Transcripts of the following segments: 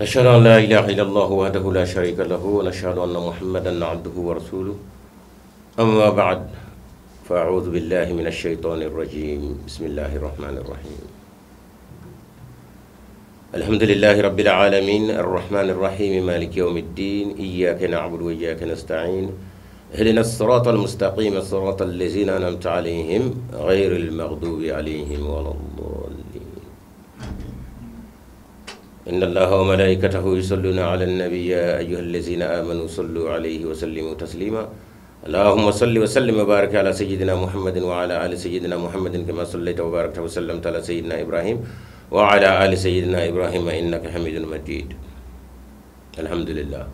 نشهد أن لا إله إلا الله وحده لا شريك له ونشهد أن محمدا عبده ورسوله. أما بعد، فأعوذ بالله من الشيطان الرجيم. بسم الله الرحمن الرحيم. الحمد لله رب العالمين الرحمن الرحيم مالك يوم الدين، إياك نعبد وإياك نستعين، اهدنا الصراط المستقيم صراط الذين أنعمت عليهم غير المغضوب عليهم ولا الضالين. إن الله وملائكته يصلون على النبي يا أيها الذين آمنوا صلوا عليه وسلموا تسليما. اللهم صل وسلم وبارك على سيدنا محمد وعلى آل سيدنا محمد كما صليت وباركت وسلمت على سيدنا إبراهيم وعلى آل سيدنا إبراهيم إنك حميد مجيد. الحمد لله.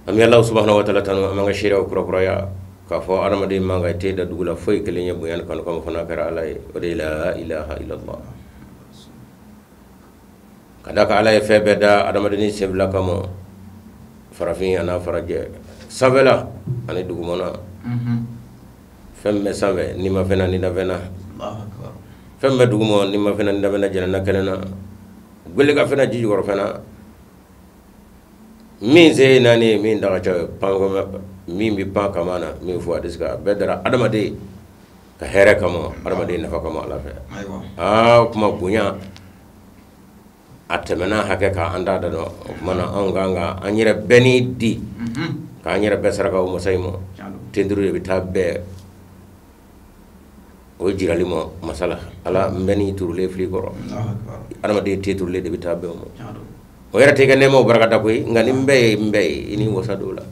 An bɛ Ala subahana wa taala tanu, an b'an ka seerew kurakuraya k'a fɔ adamaden man kan tɛ da dugu la foyi kelen ye bonya ni kanu kama fo n'a kɛra Ala ye, o de ye la ilaha illallah. Ka d'a kan Ala ye fɛn bɛɛ da adamaden senfila kama, farafin an'a farajɛ, sanfɛla ani dugumana, fɛn bɛ sanfɛ n'i ma fɛn na ni dafɛn na, fɛn bɛ duguma n'i ma fɛn na ni dafɛn na, jɛnɛ na kɛnɛ na, gwele ka fɛn na, ji jukɔrɔ fɛn na, min se ye naani ye, min da ka ca pan, min bɛ pan kama na, min fɔ a tɛ se ka bɛɛ dara adamaden ka hɛrɛ kama, adamaden nafa kama Ala fɛ. Aa, o kuma bonya a tɛmɛna hakɛ kan, an t'a da dɔn. O tuma na anw kan ka an yɛrɛ bɛɛ ni di k'an yɛrɛ bɛɛ saraka o masa in ma. Tenturu de bɛ taa bɛɛ o jirali ma masa la. Ala n bɛ ni turulen fili kɔrɔ, adamaden te turulen de bɛ taa bɛɛ o ma. O yɛrɛ tɛ kɛ nɛɛmaw barika da koyi, nka ni n bɛɛ ye n bɛɛ ye, i ni wasa don o la.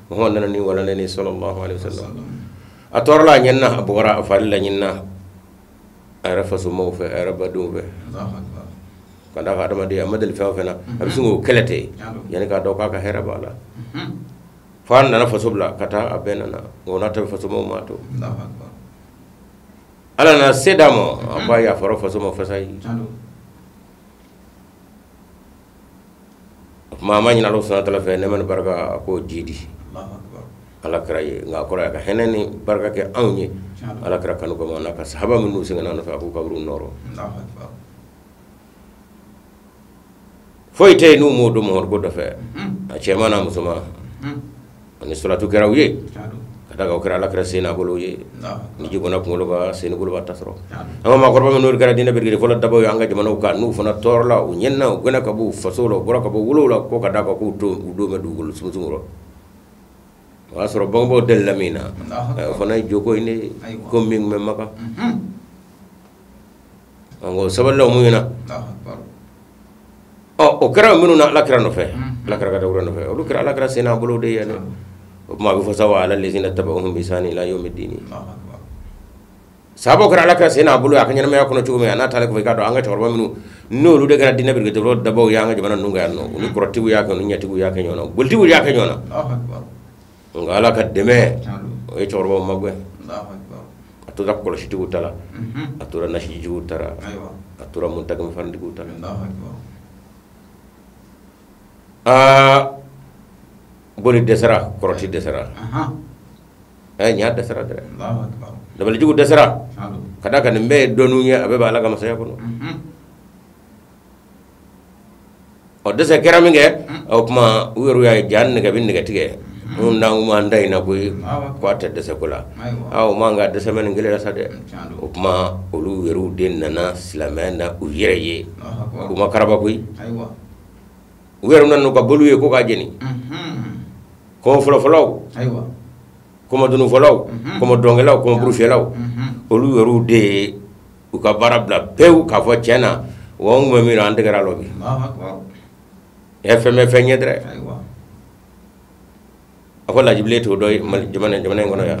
Muhamadu nana ni walanden ni sallallahu alaihi wasallam. A tɔɔrɔla, a ɲɛnina, a bugɔra, a fari laɲinina a yɛrɛ fasomaw fɛ, a yɛrɛ badenw fɛ. Ka d'a kan adamaden a ma deli fɛn o fɛn na, a bɛ sin k'o kɛlɛ ten yanni k'a dɔn k'a ka hɛrɛ b'a la. Fo a nana faso bila ka taa, a bɛɛ nana, nka o n'a ta bɛ fasomaw ma to. Ala nana se d'a ma, a ko a yafara faso ma fasa ye. O tuma an b'a ɲini Ala subahana taala fɛ, nɛɛma ni barika a k'o jidi Ala kira ye, nka a kɔrɔ ye a ka hinɛ ni barika kɛ anw ye Ala kira kanu kama, n'a ka sahaba minnu sɛgɛnna nɔfɛ, a k'u kaburu nɔrɔ. Foyi tɛ yen n'u m'o don Mamadu ko dɔ fɛ, a cɛman n'a musoman, ani salatu kɛra u ye, ka d'a kan o kɛra Ala kira sen n'a bolo ye. Ni ji bɔnna kunkolo kan, sen ni bolo b'a ta sɔrɔ. An ka maakɔrɔba minnu kɛra diinɛ birikidi fɔlɔ dabaw ye an ka jamanaw kan, n'u fana tɔɔrɔla, u ɲɛnina, u gɛnna ka bɔ u faso la, u bɔra ka bɔ wolow la, ko ka d'a kan k'u to u don bɛ dugukolo sunsun kɔrɔ. O y'a sɔrɔ bangebaaw delila min na, o fana ye joko in de ye, ko min tun bɛ Maka. Nka o sabalila o muɲuna. Ɔ, o kɛra minnu na Ala kira nɔfɛ, Ala kira ka dawula nɔfɛ, olu kɛra Ala kira sen n'a bolo de ye dɛ. O tuma a bɛ fɔ sa wa ala lezina tabauhum bi ihsani ila yawmi dini. Sahabaw kɛra Ala kira sen n'a bolo a ka ɲɛnamaya kɔnɔ cogo min, a n'a taalen kɔfɛ, i k'a dɔn an ka cɛkɔrɔba minnu n'olu de kɛra diinɛ birikidi fɔlɔ dabaw ye an ka jamana ninnu kan yan nɔ, u ni kɔrɔtigiw y'a kɛ, u ni ɲɛtigiw y'a kɛ ɲɔgɔn na, bolitigiw y'a kɛ ɲɔgɔn na. Nka Ala ka dɛmɛ o ye cɛkɔrɔbaw magɛn. A tora kɔlɔsitigiw ta la, a tora nasijigiw ta la, a tora muntakimfantigiw ta la. Aa, boli dɛsɛra, kɔrɔti dɛsɛra, ɛ ɲa dɛsɛra dɛ, dabalijugu dɛsɛra, ka d'a kan nin bɛɛ ye dɔnniw ye, a bɛɛ bɛ Ala ka masaya kɔnɔ. Ɔ, dɛsɛ kɛra min kɛ, o tuma u yɛrɛ y'a ye ja nɛgɛ bɛ nɛgɛ tigɛ, minnu n'an m'an da in na koyi, ko a tɛ dɛsɛ ko la. Aa, o man ka dɛsɛ mɛ nin kelen la sa dɛ. O tuma olu yɛrɛw de nana silamɛya na u yɛrɛ ye, u ma karaba koyi, u yɛrɛ nana n'u ka boliw ye ko k'a jeni. Kɔmɔ fɔlɔfɔlɔw, kɔmɔ dununfɔlaw, kɔmɔ dɔnkɛlaw, kɔmɔ burufiyɛlaw, olu yɛrɛw de ye u ka baara bila pewu k'a fɔ tiɲɛ na, wa anw tun bɛ min na, an tɛgɛrɛ a la bi. Ɛ, fɛn bɛ fɛn ɲɛ dɛ. A ko lajibilen t'o dɔ ye Mali jamana in kɔnɔ yan,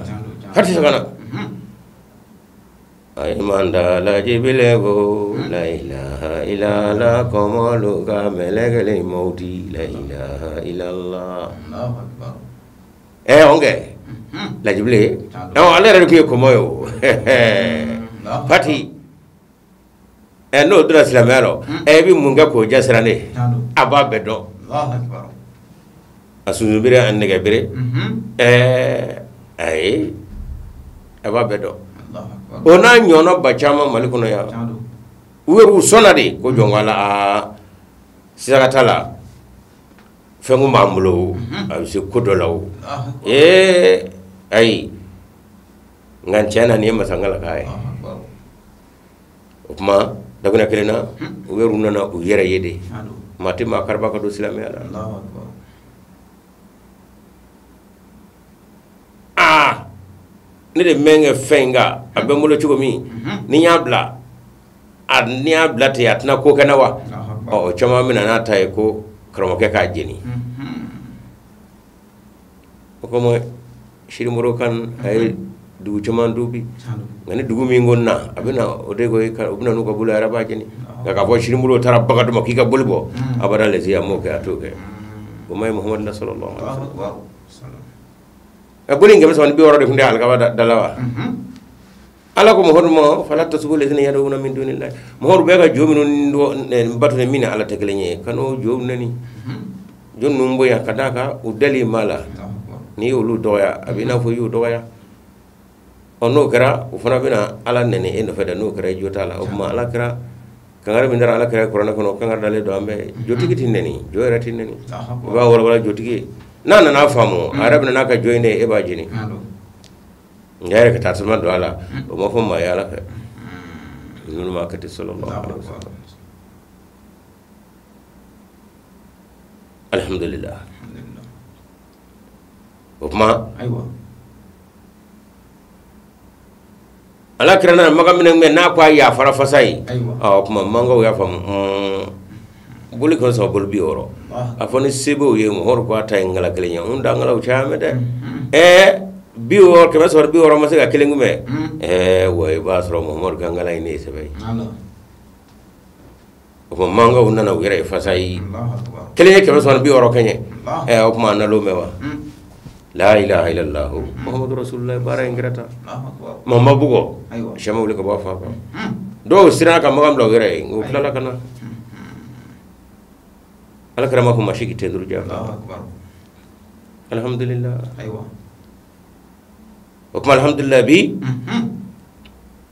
hali sisan ka na. Ayi manda lajibilen ko la ilaha illallah, kɔmɔlu ka mɛlɛkɛlen mawti la ilaha illallah. Ɛ, on kɛ lajibilen, ɛ, ale yɛrɛ de tun ye kɔmɔ ye o Fati. Ɛ, n'o donna silamɛya la, ɛ, i bɛ mun kɛ k'o ja siran ne? A b'a bɛɛ dɔn, a sunsunbere, a nɛgɛbere, ɛ, ayi, a b'a bɛɛ dɔn. O n'a ɲɔgɔnna ba caman Mali kɔnɔ yan, u yɛrɛ u sɔnna de ko jɔn ko Ala, aa, Siga t'a la fɛn kun b'an bolo a bɛ se ko dɔ la o ee ayi nka tiɲɛ na nin ye masankala k'a ye o tuma dakuruɲɛ kelen na u yɛrɛ nana u yɛrɛ ye de maa tɛ maa kariba ka don silamɛya la aa ne de mɛn kɛ fɛn in kan a bɛ n bolo cogo min ni n y'a bila a n'i y'a bila ten a tɛna ko kɛ n na wa ɔ caman bɛ na n'a ta ye ko karamɔgɔkɛ k'a jeni o komi Sirimoro kan a ye dugu caman du bi nka ni dugu min ko na a bɛ na o de ko u bɛ na n'u ka bolo yɛrɛ b'a jeni nka k'a fɔ Sirimoro taara baga ma k'i ka boli bɔ abada lezi a m'o kɛ a t'o kɛ o ma ye Muhamadu sallallahu alaihi wasallam boli 360 de tun tɛ alikaba da la wa ala ko Muhamadu ma fala tasubu lazina yad'una min dunillahi Muhamadu bɛ ka jo minnu bato ni min ni ala tɛ kelen ye kan'o jow neni jo ninnu bonya ka d'a kan u dali ma la n'i y'olu dɔgɔya a b'i n'a fɔ i y'u dɔgɔya ɔ n'o kɛra u fana bɛna ala nɛni e nɔfɛ dɛ n'o kɛra i jo t'a la o tuma ala kira kangari min dara ala kira kuranɛ kɔnɔ kangari dalen don an bɛɛ ye jotigi tɛ nɛni jo yɛrɛ tɛ nɛni i b'a walawala jotigi ye n'a nana faamu a yɛrɛ bɛna n'a ka jo in de ye e b'a jeni nka yɛrɛ ka taa tasuma don a la o ma fɔ maa ye ala fɛ ninnu ma kɛ ten sallallahu alaihi wasallam alhamdulillah o tuma ayiwa ala kira nana makan minɛ mɛn n'a ko a yafara fasa ye o tuma mankaw y'a faamu boli 300 boli 60 a fɔ ni se b'o ye Muhamadu ko a ta ye nkala kelen ye n da nkalaw caya mɛ dɛ ɛɛ 60 360 ma se ka kelen kunbɛn ɛɛ wa i b'a sɔrɔ Muhamadu ka nkala in ne ye sɛbɛ ye o tuma mankaw nana u yɛrɛ ye fasa ye kelen ye 360 kɛɲɛ ɛɛ o tuma a nalon mɛn wa la ilaha illallah muhammadu rasulullah baara in kɛra tan maa ma bugɔ sɛ ma wuli ka bɔ a fa kan dɔw siranna ka makan bila u yɛrɛ ye nka u tilala ka na ala kira ma ko maa si k'i ten duuru jɛ alhamdulillah o tuma alhamdulillah bi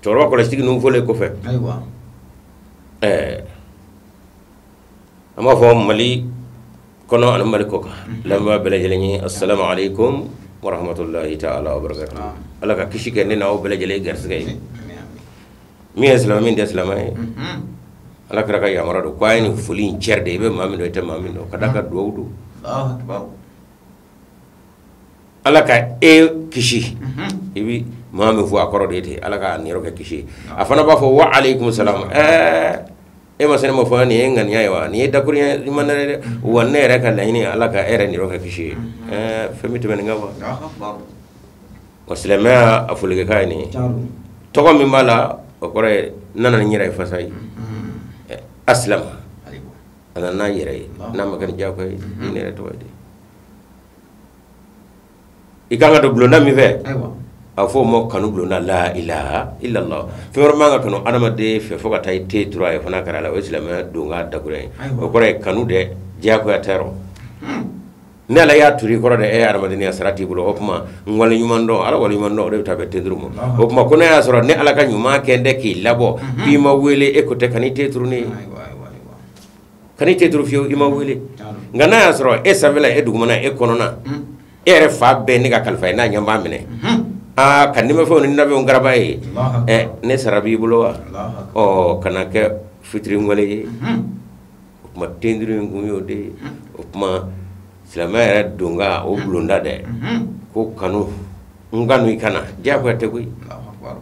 cɛkɔrɔba kɔlɔsitigi ninnu fɔlen kɔfɛ ɛɛ an b'a fɔ mali kɔnɔ ani mali kɔ kan lamɛnbaa bɛɛ lajɛlen ye assalamu alaikum wa rahmatullahi ta'ala wa barakatuh ala ka kisi kɛ ne n'aw bɛɛ lajɛlen garisɛgɛ ye min ye silamɛ min tɛ silamɛ ye ala kira ka yamaruya don ko a ye nin foli in cɛri de i bɛ maa min dɔn i tɛ maa min dɔn ka d'a kan dugawu don ala ka e kisi i bɛ maa min fɔ a kɔrɔ de ye ten ala k'a niyɔrɔ kɛ kisi a fana b'a fɔ wa aleykum salam ɛɛ e ma se ne ma fɔ nin ye ŋaniya ye wa nin ye dakuruɲɛ ɲuman dɛ wa ne yɛrɛ ka laɲini ala ka e yɛrɛ niyɔrɔ kɛ kisi ye ɛɛ fɛn bɛ tɛmɛ nin kan wa wa silamɛya a folikɛkan ye nin ye tɔgɔ min b'a la o kɔrɔ ye n nana ni n yɛrɛ ye fasa ye asilama a nana n'a yɛrɛ ye n'a ma kɛ ni diyagoya ye ne yɛrɛ tɔgɔ ye de i kan ka don bulonda min fɛ a fɔ o ma kanu bulonda la ilaha illallah fɛn wɛrɛ man ka kanu adamaden fɛ fo ka taa i ten turu a ye fo n'a kɛra la o ye silamɛya don ka dakuruɲɛ ye o kɔrɔ ye kanu dɛ diyagoya tɛ rɔ ni ala y'a turu i kɔrɔ dɛ e ye adamadenya sara t'i bolo o tuma n wale ɲuman dɔn ala wale ɲuman dɔn o de bɛ taa bɛn ten turu ma o tuma ko ne y'a sɔrɔ ne ala ka ɲuman kɛ dɛ k'i labɔ k'i ma wele e ko tɛ kan'i ten turu ne ye kan'i ten turu fiyewu i ma wele nka n'a y'a sɔrɔ e sanfɛla e dugumana e kɔnɔna e yɛrɛ fa bɛɛ ne ka kalifa ye n'a ɲɛ b'a minɛ aa ka nimafɛnw ni nafɛnw garaba ye ɛ ne sara b'i bolo wa ɔ kana kɛ fitiriwale ye o tuma tenduru in kun y'o de ye o tuma silamɛya yɛrɛ donka o bulonda dɛ ko kanu n kanu i kana diyagoya tɛ koyi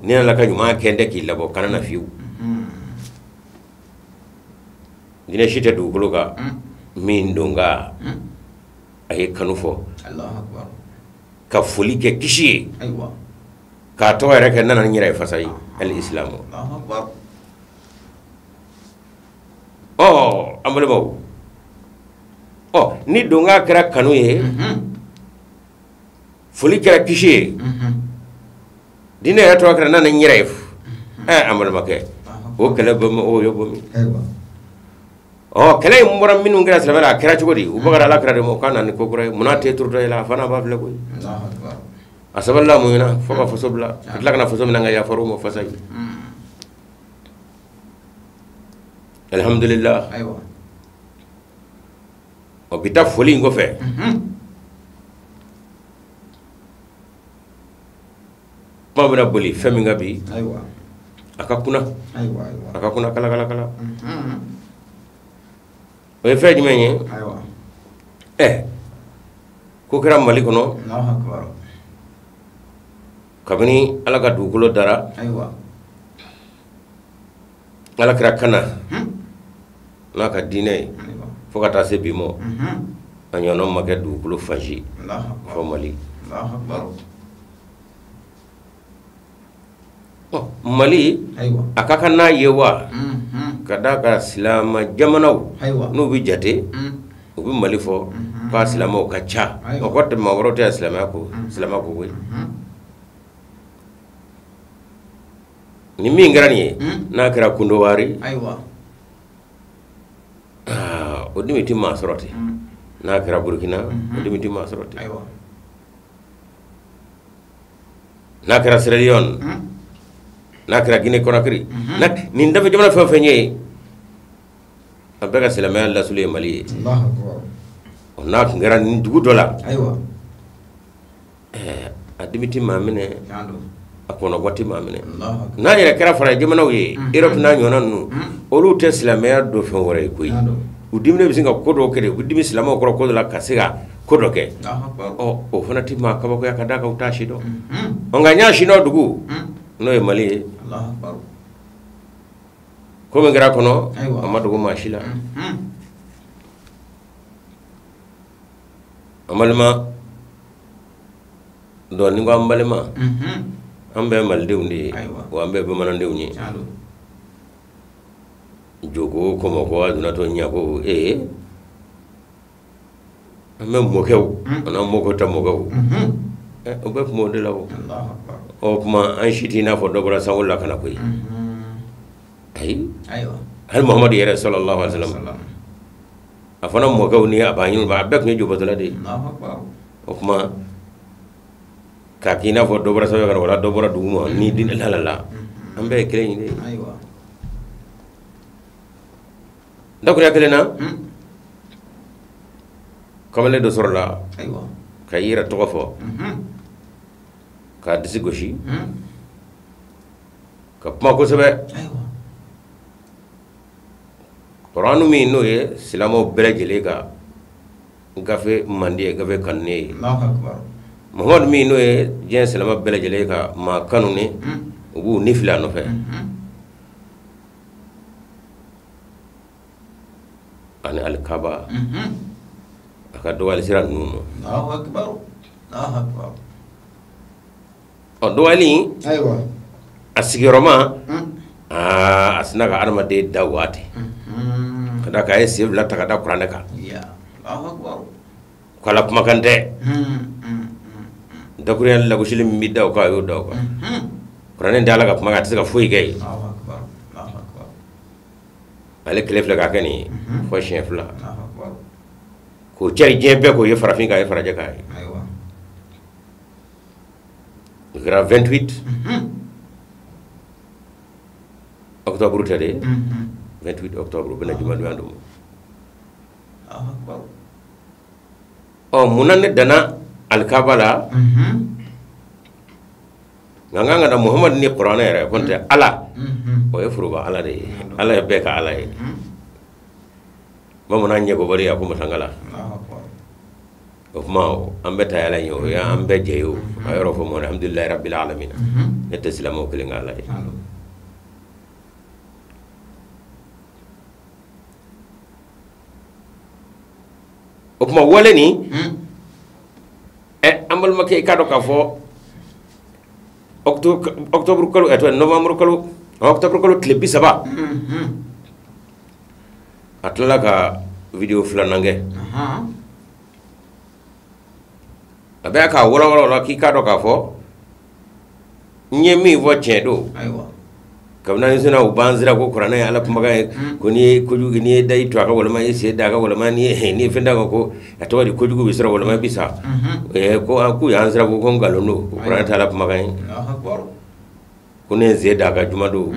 ni ala ka ɲuman kɛ dɛ k'i labɔ kana na fiyewu Diinɛ si tɛ dugukolo kan min donka a ye kanu fɔ ka foli kɛ kisi ye k'a tɔgɔ yɛrɛ kɛ n nana n yɛrɛ ye fasa ye al islamu ɔ an balimaw ɔ ni donka kɛra kanu ye foli kɛra kisi ye diinɛ yɛrɛ tɔgɔ kɛra n nana n yɛrɛ ye ɛ an balimakɛ o kɛlɛ bɛ o ye bɔ min ɔ kɛlɛ in bɔra minnu kɛra silamɛ la a kɛra cogo di u bagara ala kira de ma k'a na ni ko kura ye munna tɛ turutɔ ye la a fana b'a filɛ koyi a sabalila mun na fo ka faso bila ka tila ka na faso minɛ ka yafa u ma fasa ye alhamdulillah Ɔ bi taa foli in kɔfɛ, kuma bɛna boli fɛn min kan bi, a ka kunna, a ka kunna kalakalakala. O ye fɛn jumɛn ye? Ɛ ko kɛra Mali kɔnɔ kabini Ala ka dugukolo dara, Ala kira ka na n'a ka diinɛ ye fo ka taa se bi ma, a ɲɔgɔnna ma kɛ dugukolo fan si fo Mali. Mali a ka kan n'a ye wa, ka d'a kan silamɛ jamanaw n'u bɛ jate, u bɛ Mali fɔ k'a silamɛw ka ca, o kɔrɔ tɛ maa wɛrɛw tɛ silamɛya ko, silamɛ ko koyi. Ni min kɛra nin ye, n'a kɛra Kondowari, o dimi tɛ maa sɔrɔ ten. N'a kɛra Burukina, o dimi tɛ maa sɔrɔ ten. N'a kɛra Sierra Leone, n'a kɛra Guinée Conakry, nin dafɛ jamana fɛn o fɛn ye, a bɛɛ ka silamɛya lasulu ye Mali ye. N'a tun kɛra nin dugu dɔ la, a dimi tɛ maa minɛ, a kɔnɔgɔ tɛ maa minɛ. N'a yɛrɛ kɛra farajɛ jamanaw ye, Europe n'a ɲɔgɔnna ninnu, olu tɛ silamɛya dɔn fɛn wɛrɛ ye koyi. U diminen bɛ sin ka ko dɔw kɛ de, u bɛ dimi silamɛw kɔrɔ ko dɔ la ka se ka ko dɔ kɛ. Ɔ o fana tɛ maa kabakoya ka d'a kan u t'a si dɔn. Nka n y'a si dɔn dugu n'o ye Mali ye, ko min kɛra a kɔnɔ, a ma dogo maa si la. An balima dɔn, ni ko an balima, an bɛɛ malidenw de ye, wa an bɛɛ bamanandenw ye. Joko kɔmɔkɔ adunatɔ ɲako, ee an bɛ mɔkɛw an'an mɔkɛw ta mɔkɛw, o bɛɛ tun b'o de la. O o tuma an si t'i n'a fɔ dɔ bɔra sankolo la ka na koyi. Ayi, hali Muhamadu yɛrɛ sallallahu alaihi wasallam, a fana mɔkɛw ni a b'a ɲini, a bɛɛ tun ye jobatɔla de ye. O tuma k'a k'i n'a fɔ dɔ bɔra sanfɛ ka na wala dɔ bɔra dugu ma ni diinɛ la la, an bɛɛ ye kelen ye de. Dakuruya kelen na, kamalen dɔ sɔrɔla ka i yɛrɛ tɔgɔ fɔ, k'a disi gosi, ka kuma kosɛbɛ. Kuranu min n'o ye silamɛw bɛɛ lajɛlen ka gafe mandi ye, gafe kanunen ye, Muhamadu min n'o ye diɲɛ silamɛ bɛɛ lajɛlen ka maa kanunen, u b'u ni fili a nɔfɛ. Ani alikaba, a ka dɔgɔyali sira ninnu ma. Ɔ dɔgɔyali a sigiyɔrɔma, aa a sina ka adamaden da waati ka da k'a ye sen fila ta ka da kuranɛ kan, ko Ala kumakan tɛ. Dakuruya lagosili min bɛ da o kan, a y'o da o kan. Kuranɛ tɛ Ala ka kumakan, a tɛ se ka foyi kɛ yen. Ale kelen filɛ k'a kɛ nin ye fo siɲɛ fila, k'o cari diɲɛ bɛɛ k'o ye, farafin k'a ye, farajɛ k'a ye. O kɛra 28 octobre tɛ de, 28 octobre o bɛna jumadonya don. Ɔ munna ne danna alikaba la? Nka n kan ka da Muhamadu ni kuranɛ yɛrɛ ko n tɛ Ala, o ye foroba Ala de ye, Ala ye bɛɛ ka Ala ye. Bamanan ɲɛkobali a ko masankala. O tuma an bɛɛ ta ye Ala ye, o y'an bɛɛ jɛ ye. O a yɔrɔ fɔ mɔgɔ alhamdulilayi rabbil alamin, ne tɛ silamɛw kelen ka Ala ye. O tuma wale nin, ɛ an balimakɛ, i k'a dɔn k'a fɔ octobre kalo, ɛ novembre kalo, octobre kalo tile 30, a tilala ka video filanan kɛ. A bɛ k'a walawala o la k'i k'a dɔn k'a fɔ n ye min fɔ tiɲɛ don. Kabini an sina u b'an sira ko kuranɛ ye Ala kumakan ye, ko n'i ye kojugu, n'i ye dayi to a kan walima i sen da a kan walima n'i ye fɛn d'a kan, ko a tɔgɔ di, kojugu bɛ sɔrɔ walima i bɛ sa. Ko k'u y'an sira ko nkalon don, ko kuranɛ tɛ Ala kumakan ye, ko ne ye n sen da a kan juma don,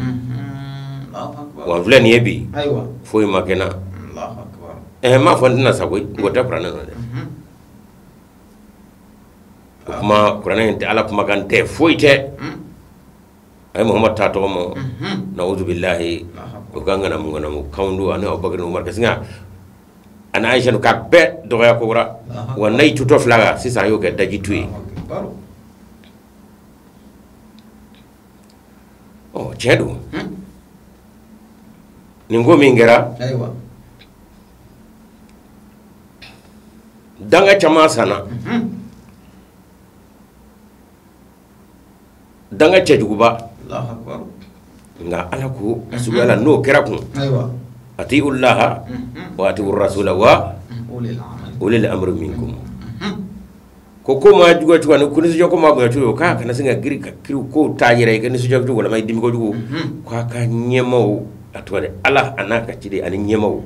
wa n filɛ nin ye bi, foyi ma kɛ n na. N m'a fɔ n tɛna sa koyi, o tɛ kuranɛ nɔ dɛ. O kuma kuranɛ in tɛ Ala kumakan tɛ, foyi tɛ. A ye Muhamadu ta tɔgɔ ma, na'udhu billahi, o ka ŋanamu ŋanamu kan don ani Abubakar ni Umar ka sin ka ani Ayisa ka bɛɛ dɔgɔya ko kura. Wa n'a y'i tutɔ fila kan sisan, a y'o kɛ daji tu ye. Ɔ tiɲɛ don, nin ko min kɛra, danga caman sanna, danga cɛjuguba. Nka Ala ko a suguya la n'o kɛra kun, atiiu llaha wa atiiu rasula wa ulil amri minkum. Ko ko ma juguya cogo ani ko nisɔndiya ko ma bonya cogo, k'a kana se ka girin ka kiri kow t'a yɛrɛ ye, ka nisɔndiya cogo walima i dimi kojugu, k'a ka ɲɛmaaw, a tɔgɔ de Ala a n'a ka ciden ani ɲɛmaaw.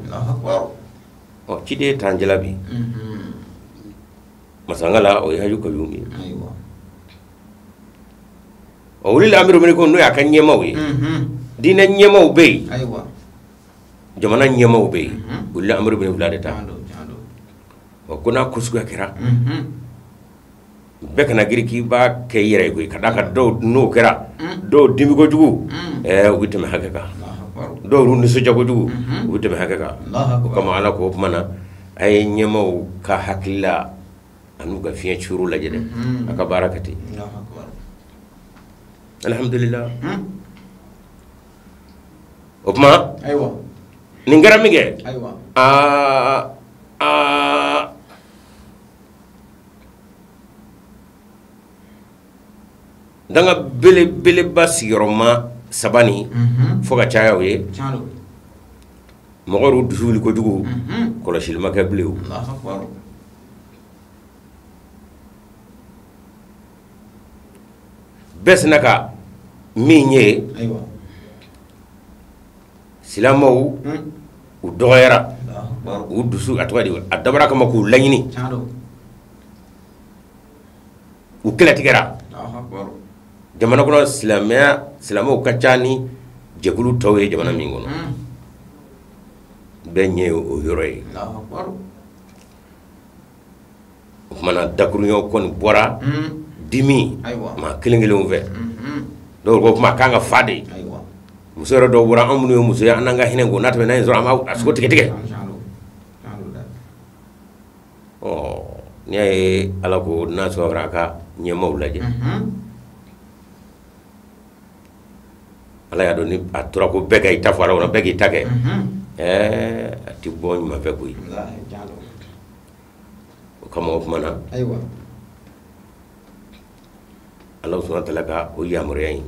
Ɔ ciden t'an cɛla bi, masangala o ye Haju Kayumi ye. Ɔ ulil amri minkum n'o y'a ka ɲɛmaaw ye, diinɛ ɲɛmaaw bɛ yen, jamana ɲɛmaaw bɛ yen, ulil amri bɛ fila de ta. Ɔ ko n'a ko suguya kɛra, bɛɛ kana girin k'i b'a kɛ i yɛrɛ ye koyi, ka d'a kan dɔw n'o kɛra, dɔw dimi kojugu, u bɛ tɛmɛ hakɛ kan, dɔw y'u nisɔndiya kojugu, u bɛ tɛmɛ hakɛ kan. O kama Ala ko o tuma na a ye ɲɛmaaw ka hakilila an'u ka fiɲɛ cuuru lajɛ dɛ, a ka baara kɛ ten. Alhamdulillah. O tuma nin kɛra min kɛ, aa aa danga belebeleba sigiyɔrɔma saba nin fo ka caya o ye, mɔgɔw y'u dusu wuli kojugu, kɔlɔsili ma kɛ bilen o. Bɛɛ sina ka min ye, silamɛw u dɔgɔyara, u dusu a tɔgɔ di, a dabɔra kama k'u laɲini, u kɛlɛtigɛra. Jamana kɔnɔ silamɛya, silamɛw ka ca ni jɛkulu tɔw ye jamana min kɔnɔ, bɛɛ ɲɛ ye o yɔrɔ ye. O tuma na dakuruɲɛw kɔni bɔra dimi maa kelen kelenw fɛ, dɔw ko kuma kan ka fa de, muso yɛrɛ dɔw bɔra, an minnu ye muso ye, an n'an ka hinɛ ko n'a tɛmɛna yen sɔrɔ, an b'a sogo tigɛ tigɛ. Ɔ n'i y'a ye Ala ko n'a sɔrɔ a ka ɲɛmaaw lajɛ, Ala y'a dɔn ni a tora ko bɛɛ ka i ta fɔ Ala kɔnɔ, bɛɛ k'i ta kɛ, a ti bɔ ɲuman fɛ koyi. O kama o tuma na Ala subahana taala ka o yamaruya in,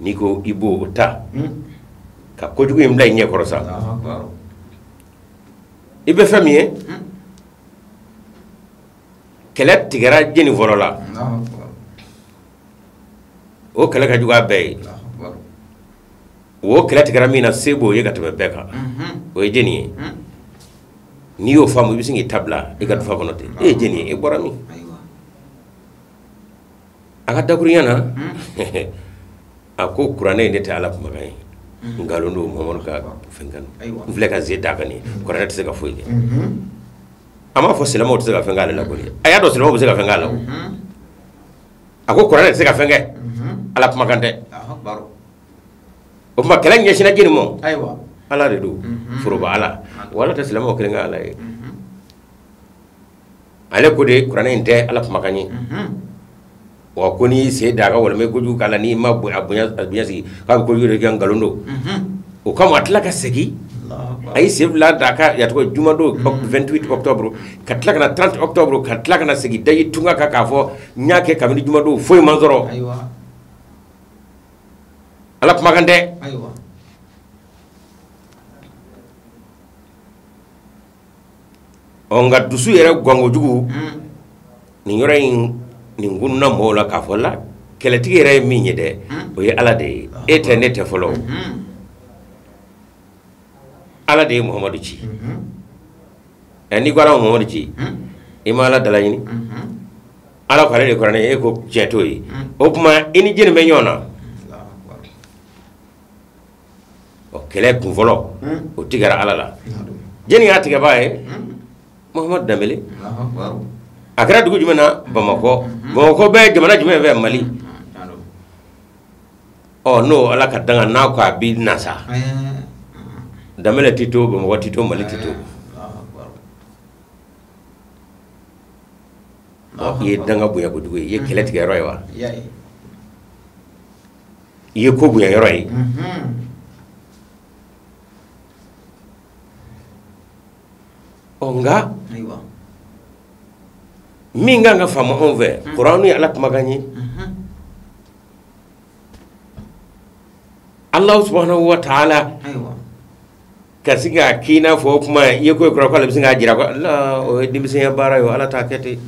n'i ko i b'o ta ka kojugu in bila i ɲɛ kɔrɔ sa, i bɛ fɛn min ye, kɛlɛ tigɛra jeni fɔlɔ la, o kɛlɛ ka jugu a bɛɛ ye. O kɛlɛ tigɛra min na, se b'o ye ka tɛmɛ bɛɛ kan, o ye jeni ye. N'i y'o faamu, i bɛ sin k'i ta bila i ka dufa kɔnɔ ten. E ye jeni ye, e bɔra min? A ka dakurunya na, a ko kuranɛ in de tɛ Ala kumakan ye, nkalon don, Muhamadu ka fɛn kan, n filɛ ka ze d'a kan nin ye, kuranɛ tɛ se ka foyi kɛ. A m'a fɔ silamɛw tɛ se ka fɛn k'ale la koyi, a y'a dɔn silamɛw bɛ se ka fɛn k'a la o. A ko kuranɛ tɛ se ka fɛn kɛ, Ala kumakan tɛ. O tuma kɛlɛ ɲɛsinna jeni ma? Ala de don, foroba Ala, wa Ala tɛ silamɛw kelen ka Ala ye. Ale ko de kuranɛ in tɛ Ala kumakan ye, wa ko n'i sen d'a kan walima i kojugu k'a la, n'i ma a bonya sigi k'a bɛ kojugu de kɛ, nkalon don. O kama a tila ka segin, a y'i sen fila d'a kan yatɔgɔ jumadon 28 octobre, ka tila ka na 30 octobre, ka tila ka na segin daji tunga kan k'a fɔ n y'a kɛ kabini jumadon foyi ma sɔrɔ, Ala kumakan tɛ. Ɔ nka dusu yɛrɛ gan kojugu nin yɔrɔ in, nin kunna mɔgɔw la k'a fɔ la kɛlɛtigi yɛrɛ ye min ye dɛ, o ye Ala de ye, e tɛ ne tɛ fɔlɔ, Ala de ye Muhamadu ci. N'i ko Ala ma Muhamadu ci, i ma Ala dala ɲini, Ala ko ale de kuranɛ ye, e ko tiɲɛ t'o ye. O tuma i ni jeni bɛ ɲɔgɔn na? Ɔ kɛlɛ kun fɔlɔ o tigɛra Ala la. Jɛni y'a tigɛbaa ye? Muhamadu Danbele. A kɛra dugu jumɛn na? Bamakɔ. Bamakɔ bɛ jamana jumɛn fɛ? Mali. Ɔ n'o Ala ka danga n'a ko a b'i na sa, Danbele tɛ to, Bamakɔ tɛ to, Mali tɛ to. I ye danga bonya kojugu ye, i ye kɛlɛ tigɛ yɔrɔ ye wa? I ye ko bonya yɔrɔ ye. Ɔ nka min kan ka faamu anw fɛ, Kuranu ye Ala kumakan ye. Alahu subahanahu wa taala ka sin k'a k'i n'a fɔ o kuma i ye ko ye kura k'ale bɛ sin k'a jira ko ala o ye denmisɛnya baara ye, Ala t'a kɛ ten.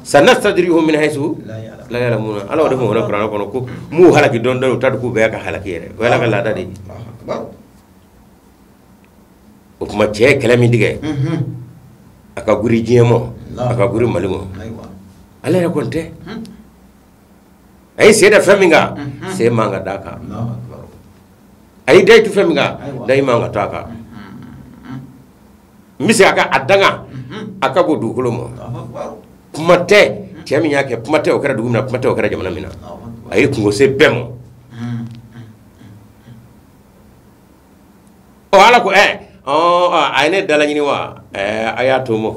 Sanastadrijuhum min haythu la ya'lamuna. Ala o de fɔ Kuranu kɔnɔ ko m'u halaki dɔɔni dɔɔni, u t'a dɔn k'u bɛɛ y'a ka halaki yɛrɛ. O ye Ala ka laada de ye. O tuma cɛ ye kɛlɛ min tigɛ, a ka guri diɲɛ ma, a ka guri Mali ma, ale yɛrɛ kɔni tɛ. A ye sen da fɛn min kan, sen man ka d'a kan. A ye dayi tu fɛn min kan, dayi man ka to a kan. N bɛ se a ka a danga, a ka bon dugukolo ma. Kuma tɛ cɛ min y'a kɛ, kuma tɛ o kɛra dugu min na, kuma tɛ o kɛra jamana min na. A ye kungo se bɛɛ ma. Ɔ Ala ko a ye ne dalaɲini wa? A y'a to n ma.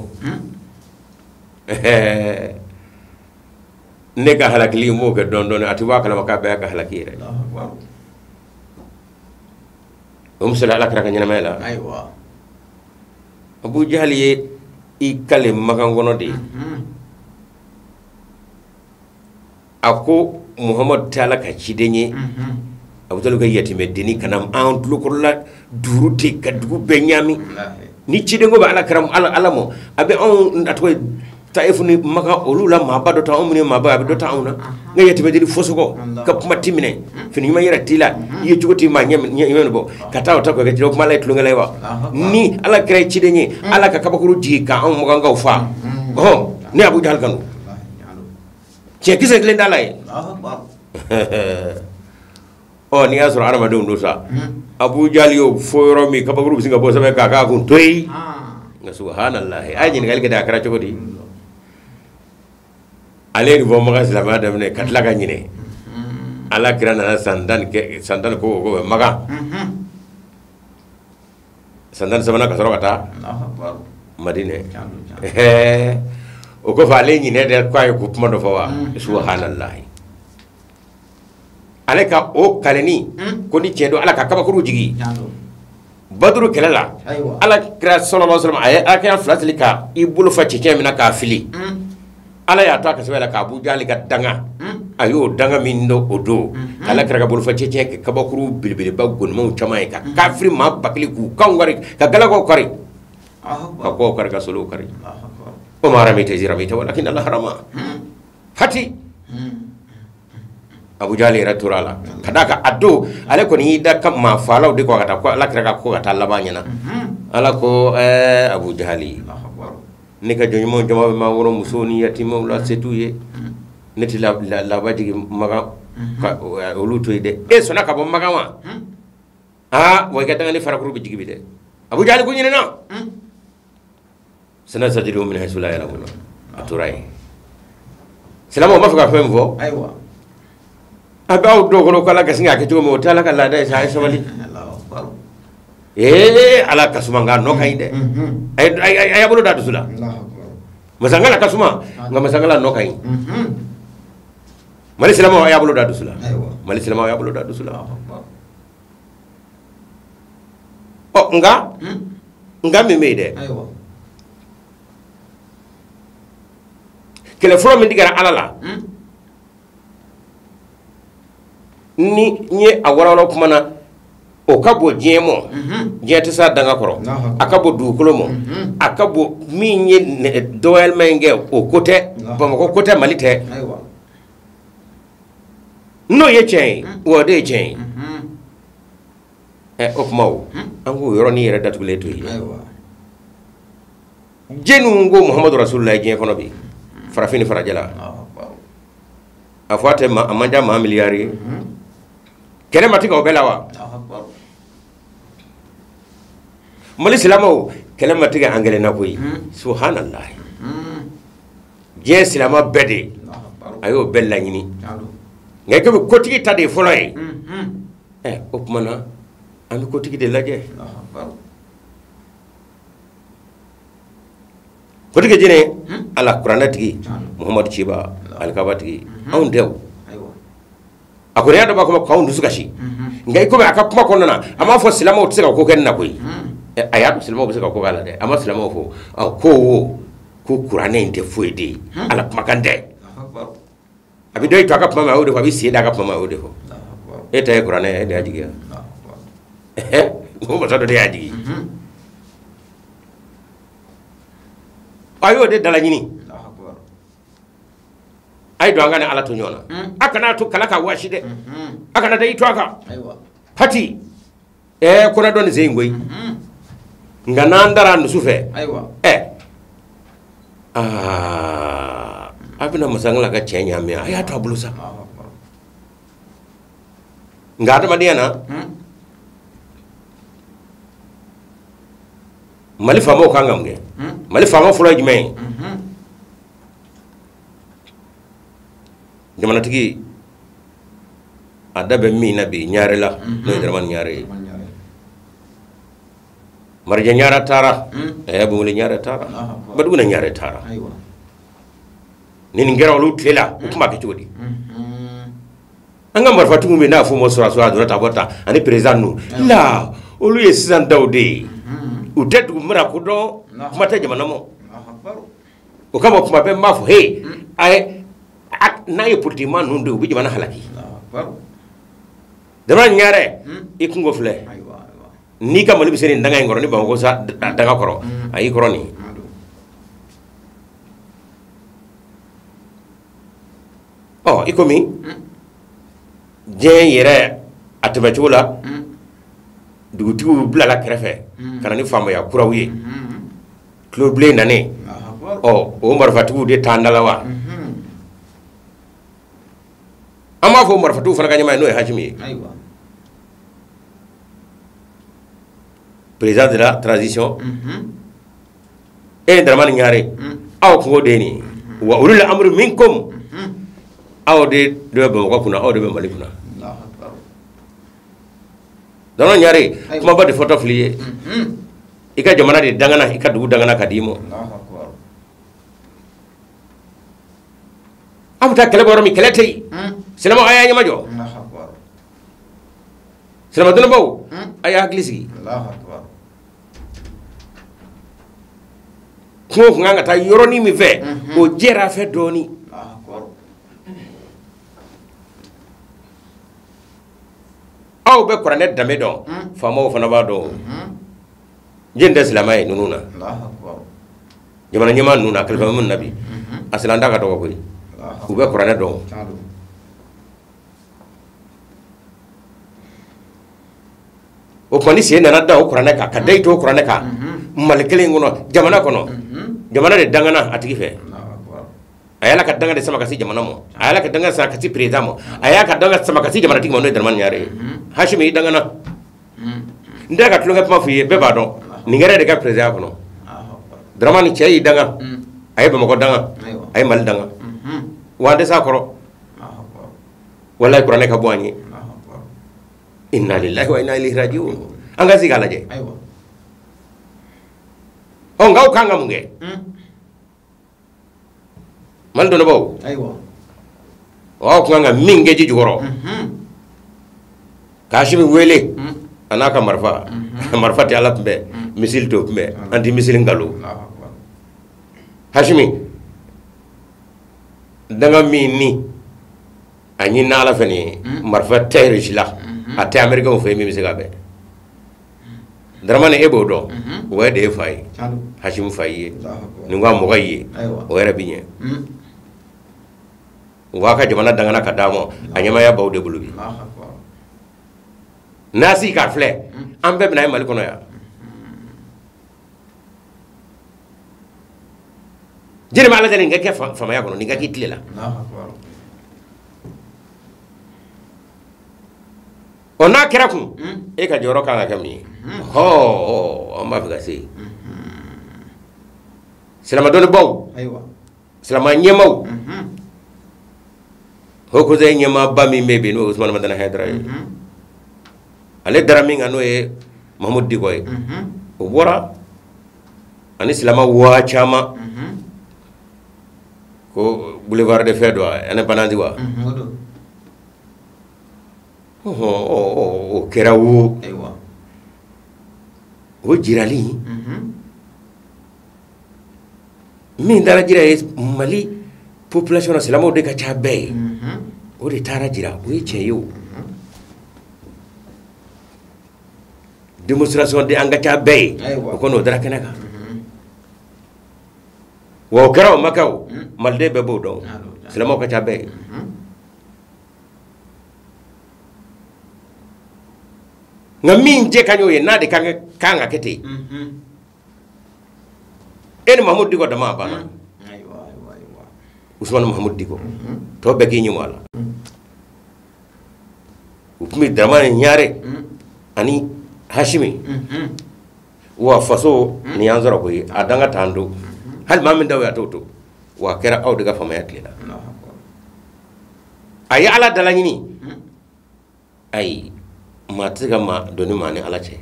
Ne ka halakili n b'o kɛ dɔɔni dɔɔni, a tɛ bɔ a kalama k'a bɛɛ y'a ka halaki yɛrɛ. O misali Ala kira ka ɲɛnamaya la. Abu Jahali ye i kale Makan kɔnɔ de ye. A ko Muhamadu tɛ Ala ka ciden ye. Abu Talib ka yatimɛdenni ka na an tulokɔrɔla duuru ten ka dugu bɛɛ ɲaami. Ni ciden ko bɛ Ala kira Ala ma, a bɛ anw a tɔgɔ ye Taïf ni Makan olu la maaba dɔ ta, anw minnu ye maaba ye a bɛ dɔ ta anw na. N ka yatimɛdenni fɔsɔgɔ ka kuma ti minɛ, fini ɲuman yɛrɛ t'i la, i ye cogo t'i maa ɲɛ bɔ ka taa o ta k'o kɛ ciden, o kuma Ala ye tulonkɛla ye wa? Ni Ala kɛra ye ciden ye, Ala ka kabakuru jigin ka anw Makankaw fa. Ɔhɔn, ne Abu Jahali kanu. Cɛ kisɛ kelen t'a la ye. Ɔ n'i y'a sɔrɔ adamadenw don sa, Abu Jahali y'o fɔ yɔrɔ min, kabakuru bɛ sin ka bɔ sɛbɛn k'a k'a kun to yen. Nka subahanallahi, a ye ɲininkali kɛ de, a kɛra cogo di? Ale ye nin fɔ Makan silamɛya daminɛ ka tila ka ɲinɛ. Ala kira nana san tan kɛ, san tan ko ko Makan. San 13nan ka sɔrɔ ka taa Madinɛ. O kɔfɛ ale ɲinɛ dɛ k'a ye ko kuma dɔ fɔ wa? Subahanallahi. Ale ka o kaleni ko ni tiɲɛ don Ala ka kabakuru jigin. Baduru kɛlɛ la, Ala kira sallallahu alaihi wasallam a ye Ala kira fila seli ka i bolo fa cɛncɛn min na k'a fili. Ala y'a to a ka sɛbɛn la k'Abu Jahali ka danga, a y'o danga min dɔn o don, Ala kira ka bolo fa cɛncɛn kɛ kabakuru belebeleba gonimanw caman ye ka kafiri maa 1000 k'u kanw kari, ka galakaw kari, ka kɔw kari, ka solow kari. O ma ramita iz ramita walakin Allah harama. Hati Abu Jahali yɛrɛ tora a la ka d'a kan a don ale kɔni y'i da ka maa faalaw de kɔ ka taa ko Ala kira ka ko ka taa laban ɲɛna. Ala ko Abu Jahali, ne ka jɔn ɲumanw jama bɛ maa wɔrɔ musow ni yatimɛw la, se t'u ye, ne tɛ laban jigin Makan ka olu to yen dɛ. E sɔnna ka bɔ Makan wa? Aa wa i ka danga ni farakuru bɛ jigin bi dɛ. Abu Jahali ko ɲinɛna. Sanastadrijuhum min haythu la ya'lamuna. A tora yen. Silamɛw b'a fɛ ka fɛn min fɔ, ayiwa, a bɛ aw dɔw kɔnɔ ko Ala ka sin k'a kɛ cogo min, o tɛ Ala ka laada ye sa, a ye sabali. Ala ka suma nka a nɔ ka ɲi dɛ. A y'a bolo da dusu la. Masankala ka suma nka masankala nɔ ka ɲi. Mali silamɛw a y'a bolo da dusu la. Mali silamɛw a y'a bolo da dusu la. Ɔ nka min bɛ yen dɛ, kɛlɛ fɔlɔ min tigɛra Ala la, ni n ye a walawala kuma na, o ka bon diɲɛ mɔ, diɲɛ tɛ s'a danga kɔrɔ, a ka bon dugukolo mɔ, a ka bon min ye dɔgɔyalima in kɛ o ko tɛ, Bamakɔ ko tɛ, Mali tɛ. N'o ye tiɲɛ ye, wa o de ye tiɲɛ ye. O kuma o, an k'o yɔrɔnin yɛrɛ datugulen to yen. Jɛnniw ko Muhamadu Rasululayi diɲɛ kɔnɔ bi, farafin ni farajɛla. A fɔ a tɛ a man ca maa miliyari ye. Kɛlɛ ma tigɛ o bɛɛ la wa? Mali silamɛw kɛlɛ ma tigɛ an kelen na koyi subhanallah diɲɛ silamɛ bɛɛ de a y'o bɛɛ laɲini nka komi kotigi ta de ye fɔlɔ ye o tuma na an bɛ kotigi de lajɛ kotigi jɛnɛ ala kuranɛ tigi Muhamadu ciba alikaba tigi anw tɛ o a ko y'a dɔ b'a kɔnɔ k'anw dusu kasi nka i komi a ka kuma kɔnɔna na a m'a fɔ silamɛw tɛ se ka ko kɛ nin na koyi a y'a dɔn silamɛw bɛ se ka ko k'a la dɛ a ma silamɛw fɔ ko ko kuranɛ in tɛ foyi de ye ala kumakan tɛ a bɛ dɔ i to a ka kuma ma a y'o de fɔ a bɛ sen da a ka kuma ma a y'o de fɔ e ta ye kuranɛ ye e de y'a jigi o masa dɔ de y'a jigi a y'o de dalaɲini a ye don an ka ni ala to ɲɔgɔn na a kana to kala ka waasi dɛ a kana da i to a kan hati kɔnɔ dɔ nin sen in koyi nka n'an dara dusu fɛ a bɛna masakɛ ka cɛ ɲa min a y'a to a bolo sa nka adamadenya na Mali faamaw kan ka mun kɛ Mali faama fɔlɔ ye jumɛn ye jamanatigi a da bɛ min na bi ɲare la n'o ye Daramani Ɲare ye Marijɛ Ɲara taara Bumuli Ɲare taara Baduguna Ɲare taara ni nin kɛra olu tile la u tun b'a kɛ cogo di an ka marifatigiw bɛ n'a fɔ ma sɔrɔdasiw a donna tan a bɔra tan ani président ninnu la olu ye sisan taw de ye u tɛ dugu mara ko dɔn kuma tɛ jamana ma o kama kuma bɛɛ n b'a fɔ he a ye n'a ye politikimaa ninnu de u bɛ jamana halaki Daramani Ɲare i kungo filɛ n'i ka Mali bɛ se nin danga in kɔrɔ ni Bamakɔ sa danga kɔrɔ a y'i kɔrɔ nin i komi diɲɛ yɛrɛ a tɛmɛcogo la dugutigiw bilala kɛrɛfɛ ka na ni faamaya kuraw ye tulobilen nanen o marifatigiw de t'an da la wa an b'a fɔ marifatigiw fana ka ɲɛmaa ye n'o ye Hasimi ye président de la transition e Daramani Ɲare aw kungo de ye nin ye wa ulil amri minkum aw de bɛ Bamakɔ kunna aw de bɛ Mali kunna Daramani Ɲare kumaba de fɔtɔ fili ye i ka jamana de dangana i ka dugu dangana ka d'i ma aw bɛ taa kɛlɛ bɔ yɔrɔ min kɛlɛ tɛ yen silamɛw a y'a ɲɛmajɔ silamɛ dɔnnibaw a y'a hakili sigi kungo tun kan ka taa yɔrɔnin min fɛ o jɛra a fɛ dɔɔnin aw bɛ kuranɛ danbe dɔn faamaw fana b'a dɔn jɛn tɛ silamɛ ye ninnu na jamana ɲɛmaa ninnu na kalifa minnu na bi a silanta ka dɔgɔ koyi u bɛ kuranɛ dɔn o tuma ni sen nana da o kuranɛ kan ka da i to o kuranɛ kan Mali kelen in kɔnɔ jamana kɔnɔ jamana de dangana a tigi fɛ a y'a ka danga de sama ka se jamana ma a y'a ka danga sama ka se président ma a y'a ka danga sama ka se jamanatigi ma n'o ye Daramani Ɲare ye Hasimi i dangana n tɛ ka tulonkɛ kuma f'i ye bɛɛ b'a dɔn nin kɛra de ka président kɔnɔ Daramani cɛ y'i danga a ye Bamakɔ danga a ye Mali danga wa an tɛ s'a kɔrɔ walayi kuranɛ ka bɔ an ye inna lillahi wa inna ilayhi raji'un an ka sigi k'a lajɛ ɔ nka aw kan ka mun kɛ Mali dɔnnibaw aw kan ka min kɛ ji jukɔrɔ ka Asimi wele a n'a ka marifa marifa tɛ ala kunbɛn missile t'o kunbɛn an tɛ missile nkalon Asimi danga min ni a ɲinina ala fɛ nin ye marifa tɛ Russie la a tɛ américain fɛ min bɛ se ka bɛn Daramani e b'o dɔn o de ye fa ye Hasimi fa ye nin ko a mɔgɔ ye o yɛrɛ bɛ ɲɛ u b'a ka jamana dangana ka d'a ma a ɲɛmaaya b'aw de bolo bi n'a sigi k'a filɛ an bɛɛ bɛna ye Mali kɔnɔ yan jɛnɛ bɛ ala deli nin ka kɛ faamaya kɔnɔ nin ka k'i tile la ɔ n'a kɛra kun e ka jɔyɔrɔ kan ka kɛ mun ye hɔ An b'a fɛ ka se yen. Silamɛ dɔnnibaw, silamɛ ɲɛmaaw, Haut Conseil ɲɛmaaba min bɛ yen n'o ye Usumani Madani Hayidara ye, ale dara min kan n'o ye Mahamudu Diko ye, o bɔra ani silamɛ waa caman ko boulevard de fɛn don indépendance wa, o kɛra wo, o jirali min taara jira ye Mali population na silamɛw de ka ca bɛɛ ye, o de taara jira, o ye tiɲɛ ye o. Démonstration de an ka ca bɛɛ ye, o kɔni o dara kɛnɛ kan. Wa o kɛra o ma kɛ o, maliden bɛɛ b'o dɔn, silamɛw ka ca bɛɛ ye. Nka min jɛ ka ɲi o ye n'a de kan ka kɛ ten, e ni Mahamudu Diko dama a banna. Usumani Mahamudu Diko tɔ bɛɛ k'i ɲuman la. U tun bɛ Daramani Ɲare ani Hasimi wa faso nin y'an sɔrɔ koyi, a danga t'an to, hali maa min da o ye a t'o to, wa a kɛra aw de ka faamaya tile la. A ye Ala dala ɲini, ayi maa tɛ se ka maa dɔn ni maa ni Ala cɛ.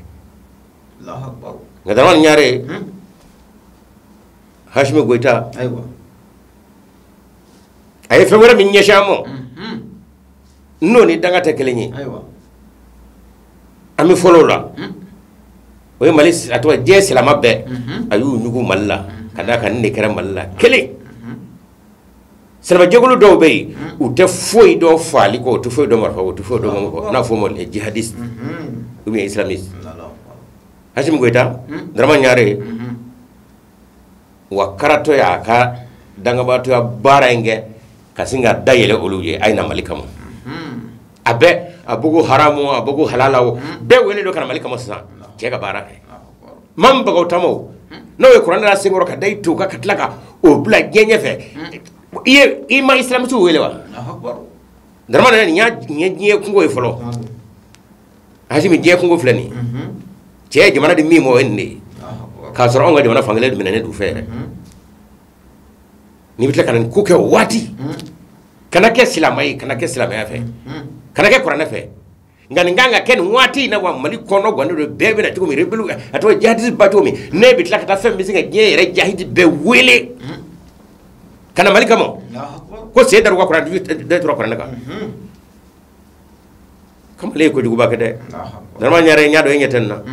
Nka Daramani Ɲare, Hasimi Goyita, a ye fɛn wɛrɛ min ɲɛsin an ma n'o ni danga tɛ kelen ye, an bɛ fɔlɔ o la, o ye Mali a tɔgɔ diɲɛ silamɛ bɛɛ a y'u ɲugu Mali la ka d'a kan nin de kɛra Mali la kelen. Silamɛjɛkulu dɔw bɛ yen u tɛ foyi dɔn faali kɔ, u tɛ foyi dɔn marifa kɔ, u tɛ foyi dɔn mɔgɔ kɔ, n'a fɔ o ma les djihadistes ou bien islamistes. Hasimi Goyita, Daramani Ɲare, wa karatɔ y'a ka dangabaatɔya baara in kɛ ka sin ka da yɛlɛ olu ye a ye na Mali kama. A bɛɛ a Boko Haram a Boko halala o bɛɛ wele don ka na Mali kama sisan cɛ ka baara kɛ. Maa min bagaw tama o n'o ye kuranɛ la senkɔrɔ ka da i to kan ka tila ka o bila diɲɛ ɲɛfɛ, i ye i ma isilamisiw wele wa? Daramani nin y'a diɲɛ kungo ye fɔlɔ. Hasimi diɲɛ kungo filɛ nin ye, cɛ ye jamana di min ma o ye nin de ye, k'a sɔrɔ anw ka jamana fankelen minɛnen d'u fɛ yɛrɛ. N'i bɛ tila ka nin ko kɛ o waati, kana kɛ silamɛ ye, kana kɛ silamɛya fɛ, kana kɛ kuranɛ fɛ, nka nin kan ka kɛ nin waati in na wa Mali kɔnɔ gannen don, bɛɛ bɛna cogo min rebelle a tɔgɔ jihadiste ba cogo min, ne bɛ tila ka taa fɛn min bɛ se ka diɲɛ yɛrɛ jahidi bɛɛ wele ka na Mali kama, ko sen dar'u ka kuranɛ da tora kuranɛ kan. Kamalen ye kojuguba kɛ dɛ. Daramani Ɲare n y'a dɔn e ɲɛ tɛ nin na,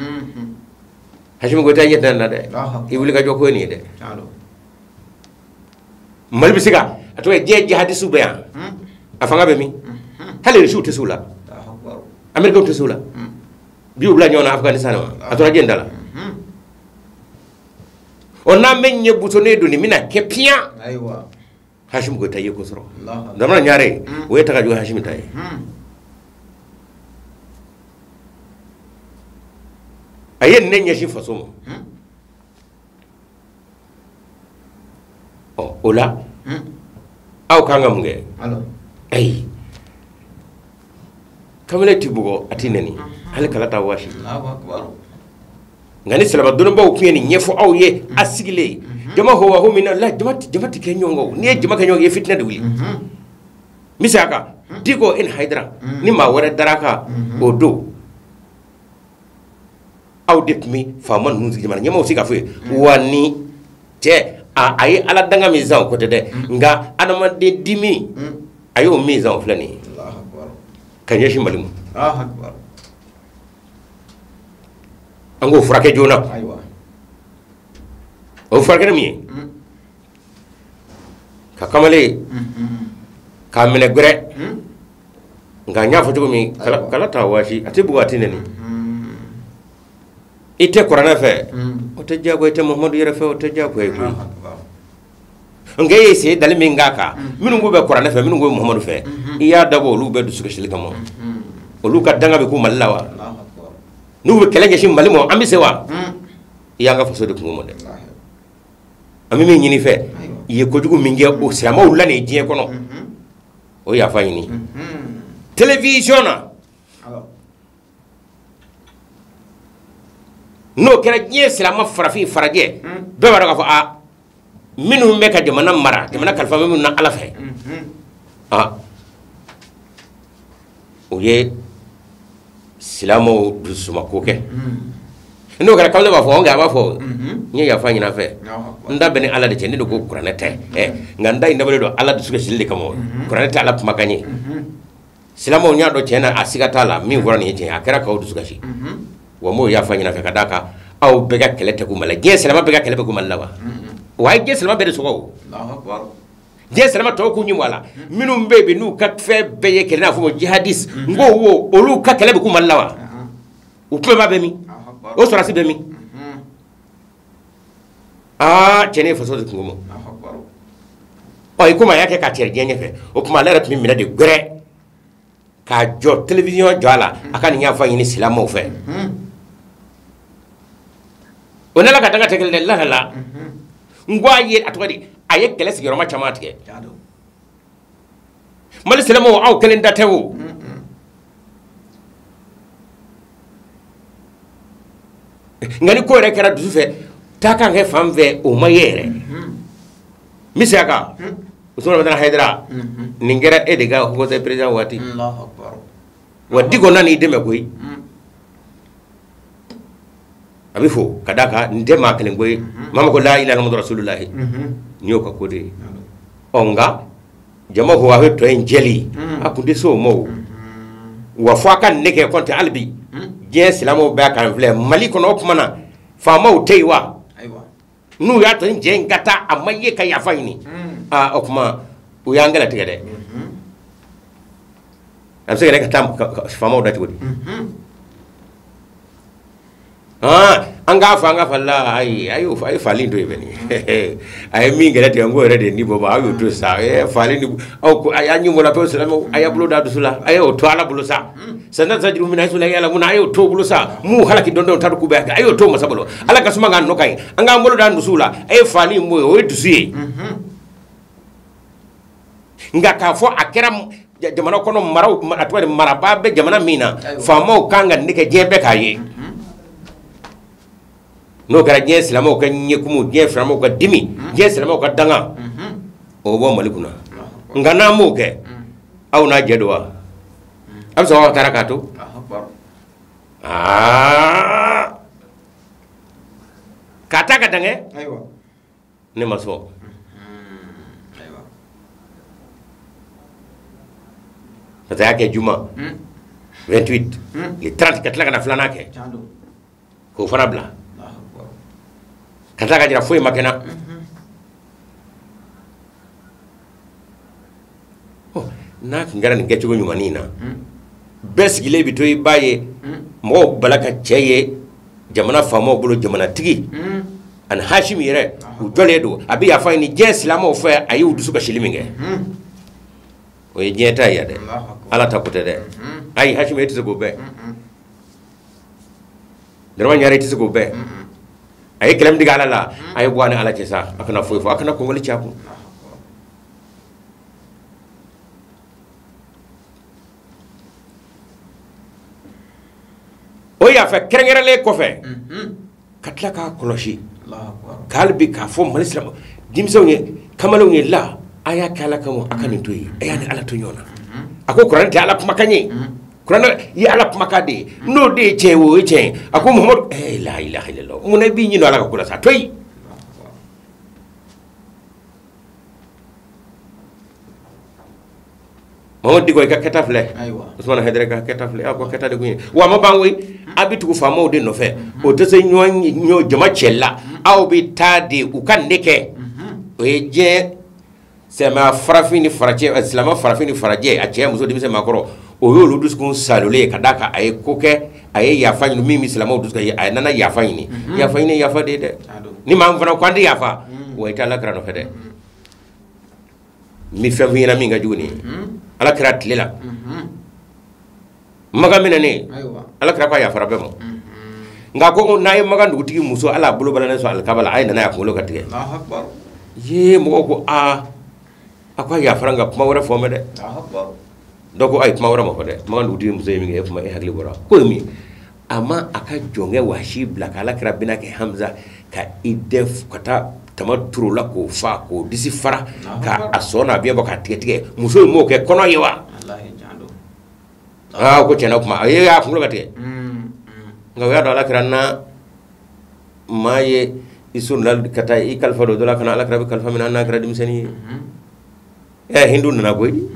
Hasimi Goyita ɲɛ tɛ nin na dɛ, i wuli ka jɔ ko ye nin ye dɛ. Mali bɛ se ka a tɔgɔ ye diɲɛ jihadisiw bɛ yan, a fanga bɛ min? Hali Rusiw tɛ se u la, Américains tɛ se u la, bi u bila ɲɔgɔn na Afganistan wa, a tora diɲɛ da la. Ɔ n'an bɛ ɲɛ butonnen don nin bɛna kɛ piyan. Hasimi Goyita ye ko sɔrɔ. Daramani Ɲare o ye ta ka jugu Hasimi ta ye. A ye ne ɲɛsin faso ma. Ɔ o la aw kan ka mun kɛ? Ayi kamalen ti bugɔ, a ti nɛni, hali kala t'a wɔsi. Nka ni silamɛ dɔnnibaw tun ye nin ɲɛfɔ aw ye a sigilen, jama ho wa ho min na la jama tɛ kɛ ɲɔgɔn kan, n'i ye jama kɛ ɲɔgɔn kan i ye fitinɛ de wuli. Misali kan Diko e ni Hayidara ni maa wɛrɛ dara a kan o don, aw de tun bɛ faama ninnu sigi jamana ɲɛmaaw sigi k'a fɔ ye wa ni cɛ a ye Ala danga min san o ko tɛ dɛ, nka adamaden dimi a y'o min san o filɛ nin ye ka ɲɛsin Mali ma. An k'o furakɛ joona. O furakɛ ni mun ye? Ka kamalen k'a minɛ gɛrɛ, nka n y'a fɔ cogo min kala t'a wɔsi, a tɛ bugɔ, a tɛ nɛni. I tɛ kuranɛ fɛ, o tɛ diyagoya, i tɛ Muhamadu yɛrɛ fɛ, o tɛ diyagoya ye koyi. Nka e ye sen dali min k'a kan, minnu k'u bɛ kuranɛ fɛ, minnu k'u bɛ Muhamadu fɛ, i y'a dabɔ olu bɛɛ dusukasili kama. Olu ka danga bɛ k'u Mali la wa? N'u bɛ kɛlɛ ɲɛsin Mali ma, an bɛ se wa? I y'an ka faso de kungo ma dɛ. An bɛ min ɲini fɛ, i ye kojugu min kɛ o silamɛw la nin diɲɛ kɔnɔ, o yafa ɲini. Télévision na, N'o kɛra diɲɛ silamɛ farafin farajɛ bɛɛ b'a dɔn k'a fɔ a minnu bɛ ka jamana mara, jamana kalifa bɛ minnu na Ala fɛ, aa o ye silamɛw dusumako kɛ. N'o kɛra kamalen b'a fɔ, nka a b'a fɔ n ye yafa ɲini a fɛ, n da bɛ ni Ala de cɛ, ne de ko kuranɛ tɛ, nka n da in dabɔlen don Ala dusu kasili de kama, kuranɛ tɛ Ala kumakan ye. Silamɛw y'a dɔn tiɲɛ na, a siga t'a la, min fɔra nin ye tiɲɛ ye, a kɛra k'aw dusu kasi. Wa m'o yafa ɲini a fɛ ka d'a kan aw bɛɛ ka kɛlɛ tɛ kun Mali la, diɲɛ silamɛ bɛɛ ka kɛlɛ bɛ kun Mali la wa? Wa a ye diɲɛ silamɛ bɛɛ de sɔgɔ o. Diɲɛ silamɛ tɔw k'u ɲɛ a la, minnu bɛ yen bi n'u ka fɛn bɛɛ ye kɛlɛ n'a fɔ ma jihadiste, n ko wo olu ka kɛlɛ bɛ kun Mali la wa? U kumaba bɛ min? O sɔrɔdasi bɛ min? Aa cɛ ne ye faso de kungo ma. Ɔ i komi a y'a kɛ k'a cɛri diɲɛ ɲɛfɛ, o tuma ale yɛrɛ tun bɛ minɛ de gɛrɛ k'a jɔ télévision jɔ a la, a ka nin yafa ɲini silamɛw fɛ. O n'Ala ka danga tɛ kelen dɛ, lahala n ko a ye a tɔgɔ di, a ye kɛlɛ sigiyɔrɔma caman tigɛ. Mali silamɛw aw kelen da tɛ o. Nka ni ko yɛrɛ kɛra dusu fɛ, taa kan kɛ fan fɛ, o ma ye yɛrɛ. N bɛ segin a kan, Usumani Madani Hayidara, nin kɛra e de ka haut conseil président waati. Wa Diko nan'i dɛmɛ koyi. A bɛ fo ka d'a kan nin tɛ maa kelen ko ye. Maa ma ko la ilaha illallah rasulullahi, nin y'o ka ko de ye. Ɔ nka jama ko a bɛ tɔ in jɛli, a kun tɛ se o ma o. Wa fo a ka nin de kɛ kɔntɛ hali bi diɲɛ silamɛw bɛɛ kan filɛ Mali kɔnɔ. O tuma na faamaw tɛ yen wa? N'u y'a to ni jɛ in ka taa a ma ye ka yafa ɲini, aa o tuma u y'an kɛlɛ tigɛ dɛ. A bɛ se ka ne ka taa faamaw da cogo di? An k'a fɔ, an k'a fɔ la, ayi a y'o a ye fali to yen fɛnɛ. A ye min kɛlɛ tigɛ, n ko yɛrɛ de ye ni bɔ, aw y'o to sa. Fali ni aw ko a y'a ɲin bɔra pewu, silamɛw a y'a bolo da dusu la, a y'o to Ala bolo sa. Sanda sa juru minɛ sula yala mun, a y'o to bolo sa. M'u halaki dɔn dɔn ta k'u bɛɛ kɛ, a y'o to masa bolo. Ala ka suma k'a nɔ ka ɲi, an k'an bolo da dusu la. A ye fali in bɔ yen, o ye dusu ye. Nka k'a fɔ a kɛra jamana kɔnɔ maraw, a tɔgɔ di, marabaa bɛ jamana min na, faamaw kan ka nin kɛ diɲɛ bɛɛ k'a ye. N'o kɛra diɲɛ silamɛw ka ɲɛkumu, diɲɛ silamɛw ka dimi, diɲɛ silamɛw ka danga, o bɔ Mali kunna. Nka n'an m'o kɛ, aw n'a jɛ don wa? A bɛ sɔn aw taara k'a to? Aa k'a ta ka dangɛ? Ne ma sɔn. Parce que a y'a kɛ juma 28, le 30 ka tila ka na filanan kɛ k'o fana bila. Ka tila ka jira foyi ma kɛ na. N'a tun kɛra nin kɛcogo ɲumanin na, bɛɛ sigilen bɛ to i ba ye, mɔgɔw bala ka cɛ ye jamana faamaw bolo, jamanatigi ani Hasimi yɛrɛ u jɔlen don, a bɛ yafa ɲini diɲɛ silamɛw fɛ, a y'u dusu kasili min kɛ, o ye diɲɛ ta ye dɛ, Ala ta ko tɛ dɛ. Ayi Hasimi e tɛ se k'o bɛɛ, Daramani Ɲare e tɛ se k'o bɛɛ. A ye kɛlɛ min tigɛ Ala la, a ye bɔ a ni Ala cɛ sa, a kana foyi fɔ, a kana kɔngɔli ci a kun. O yafa kɛrɛnkɛrɛnlen kɔfɛ, ka tila k'a kɔlɔsi, k'ale bi k'a fɔ Mali silamɛ denmisɛnw ye, kamalenw ye, la a y'a kɛ Ala kama, a ka nin to yen, a y'a ni Ala to ɲɔgɔn na. A ko kuranɛ tɛ Ala kumakan ye, kuranɛ ye Ala kumakan de ye, n'o de ye tiɲɛ ye, o ye tiɲɛ ye. A ko Muhamadu, la ilaha illallah, mun na i b'i ɲinɛ Ala ka ko la sa, to yen. Mamadu Diko i ka kɛta filɛ, Usumani Hayidara ka kɛta filɛ, aw ka kɛta de kun ye. Wa a ma ban koyi, a bɛ tugu faamaw de nɔfɛ, o tɛ se ɲɔgɔn jama cɛli la, aw bɛ taa de u ka nin de kɛ. O ye diɲɛ silamɛ farafin ni farajɛ, silamɛ farafin ni farajɛ, a cɛ muso denmisɛn maakɔrɔ, o y'olu dusukun salolen ye ka d'a kan a ye ko kɛ, a ye yafa ɲini min bɛ silamɛw dusu kan, a nana yafa ɲini. Yafa ɲini yafa de ye dɛ. Ni maa min fana ko an tɛ yafa, wa i tɛ Ala kira nɔfɛ dɛ. N bɛ fɛn f'i ɲɛna min ka jugu nin ye. Ala kira tile la, Makan minɛnen, Ala kira ko a yafara bɛɛ ma. Nka ko n'a ye Makan dugutigi muso, ala a bolo balannen sɔrɔ alikaba la, a ye nana a kunkolo ka tigɛ. Ye mɔgɔw ko aa, a ko a yafara, nka kuma wɛrɛ fɔ mɛ dɛ. Dɔw ko ayi, kuma wɛrɛ ma fɔ dɛ. Makan dugutigi muso ye min kɛ, e kuma e hakili bɔra ko ye min ye. A ma a ka jɔnkɛ Wasi bila ka Ala kira binaakɛ Hamza ka i dɛn ka taa tama turu la k'o fa k'o disi fara ka a sɔn n'a biɲɛ bɔ k'a tigɛ tigɛ. Muso in m'o kɛ kɔnɔ ye wa? Aa ko tiɲɛna kuma a y'a kunkolo ka tigɛ. Nka o y'a dɔn Ala kira na maa ye i solila ka taa i kalifa don dɔ la ka na Ala kira bɛ kalifa minɛ n'a kɛra denmisɛnnin ye. Ɛ Hindu nana koyi.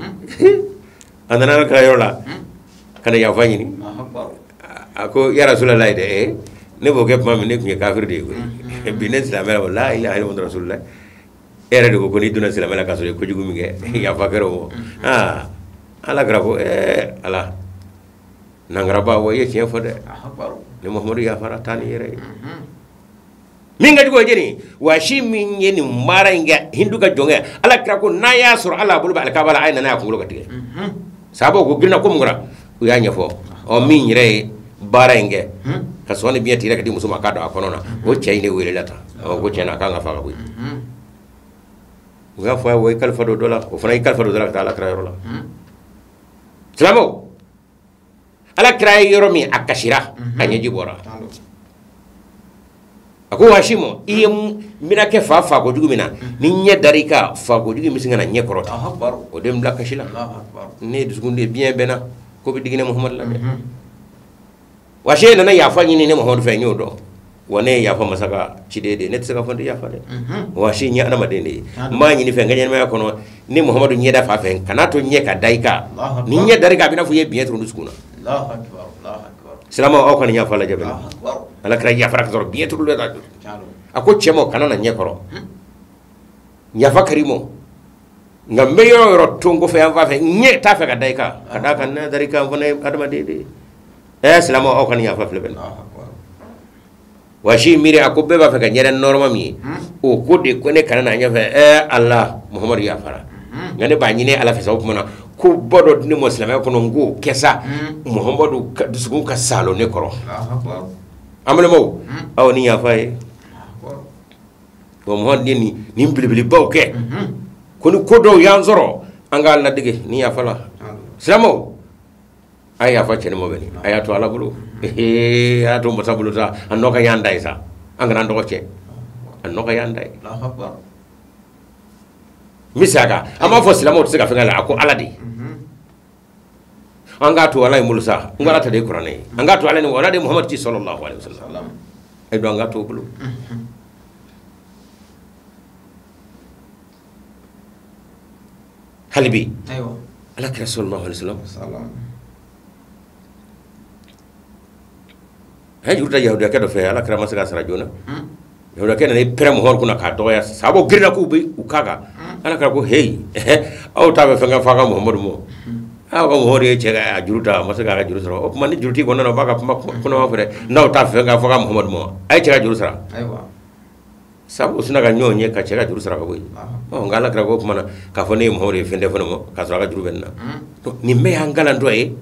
A nana Ala kira yɔrɔ la ka na yafa ɲini. A ko ya Rasulalahi dɛ, ne b'o kɛ tuma min ne tun ye kafiri de ye koyi. Bi ne silamɛya la, la ilaha illallah rasulullah. E yɛrɛ de ko ko n'i donna silamɛya la k'a sɔrɔ i ye kojugu min kɛ yafa kɛra o ma. Aa Ala kira ko Ala nangaraba wa i ye tiɲɛ fɔ dɛ. Ni Muhamadu yafara taa n'i yɛrɛ ye. Min ka jugu o ye jɛni Wasi min ye nin baara in kɛ Hindu ka jɔnkɛ. Ala kira ko n'a y'a sɔrɔ Ala bolo bɛ alikaba la a ye na n'a ye a kunkolo ka tigɛ. Sabaw ko girinna ko mun kɛra u y'a ɲɛfɔ. Ɔ min yɛrɛ ye baara in kɛ ka sɔn ni biɲɛ tigɛ ka di muso ma k'a don a kɔnɔ na o cɛ in de welela tan. Ɔ ko tiɲɛna a kan ka faga koyi. U y'a fɔ a ye wa i kalifa don dɔ la, o fana y'i kalifa don dɔ la ka taa Ala kira yɔrɔ la. Silamɛw, Ala kira ye yɔrɔ min a kasira a ɲɛji bɔra. A ko Wasi ma i ye n bɛna kɛ fa kojugu min na ni ɲɛ dar'i kan fa kojugu min bɛ sin ka na ɲɛ kɔrɔ tan o de n bila kasi la. Ne ye dusukun de ye biɲɛ bɛɛ na ko bɛ digi ne Muhamadu la dɛ. Wasi nana yafa ɲini ne Muhamadu fɛ n y'o dɔn. Wa ne ye yafa masa ka ciden de ye, ne tɛ se ka fɔ n tɛ yafa dɛ. Wasi n ye adamaden de ye, n b'a ɲini fɛ n ka ɲɛnamaya kɔnɔ ni Muhamadu ɲɛ da fa fɛ kan'a to ɲɛ ka da i kan. Ni ɲɛ dar'i kan a bɛ n'a fɔ i ye biɲɛ turu n dusukun na. Silamɛw aw kana yafa lajɛ bɛn. Ala kira yafara ka sɔrɔ biɲɛ turulen da. A ko cɛ ma kana na ɲɛ kɔrɔ. Yafa kɛr'i ma. Nka n bɛ yɔrɔ o yɔrɔ to n kɔfɛ yan fan fɛ ɲɛ t'a fɛ ka da i kan. Ka d'a kan n'a dar'i kan n fana ye adamaden de ye. Silamɛw aw kana yafa filɛ bɛn. Wasi miiri a ko bɛɛ b'a fɛ ka ɲɛda nɔrɔma min ye o ko de ko ne kana na ɲɛfɛ. Ala Muhamadu yafara. Nka ne b'a ɲini Ala fɛ sa o tuma na ko ba dɔ di ne ma silamɛya kɔnɔ n k'o kɛ sa Muhamadu dusukun ka saalo ne kɔrɔ. An balimaw aw ni yafa ye. Bon Muhamadu ye nin belebelebaw kɛ ko ni ko dɔw y'an sɔrɔ an k'a ladege ni yafa la. Silamɛw a ye yafa cɛ ni mɔ bɛ a y'a to Ala bolo. A y'a to masa bolo sa a nɔ ka y'an da ye sa an kana an dɔgɔ cɛ a nɔ ka y'an da ye. N bɛ segin a kan an b'a fɔ silamɛw tɛ se ka fɛn k'a la a ko Ala de. An k'a to Ala in bolo sa n ko Ala ta de ye kuranɛ ye. An k'a to Ala ni Ala de Muhamadu ci sallallahu alaihi wasallam. E don an k'a to o bolo. Hali bi Ala kira sallallahu alaihi wasallam a ye juru ta yahudiyakɛ dɔ fɛ Ala kira ma se k'a sara joona. Yahudiyakɛ nana i pɛrɛn Muhamadu kunna k'a dɔgɔya sabaw girinna k'u bɛ u k'a kan. Ala kira ko heyi aw t'a bɛ fɛn kɛ f'a ka Muhamadu ma. Aw ka Muhamadu ye cɛ ka juru ta a ma se k'a ka juru sɔrɔ. O tuma ni juru t'i kɔnɔ na o b'a ka kuma kɔnɔma fɔ dɛ. N'aw t'a fɛ k'a fɔ ka Muhamadu ma a ye cɛ ka juru sara. Sabu u sina ka ɲɔgɔn ye ka cɛ ka juru sara ka bɔ yen. Nka Ala kira ko o tuma na k'a fɔ ne ye Muhamadu ye fɛn tɛ fɔ ne ma k'a sɔrɔ a ka juru bɛ ne na. Nin bɛɛ y'an kalantɔ ye.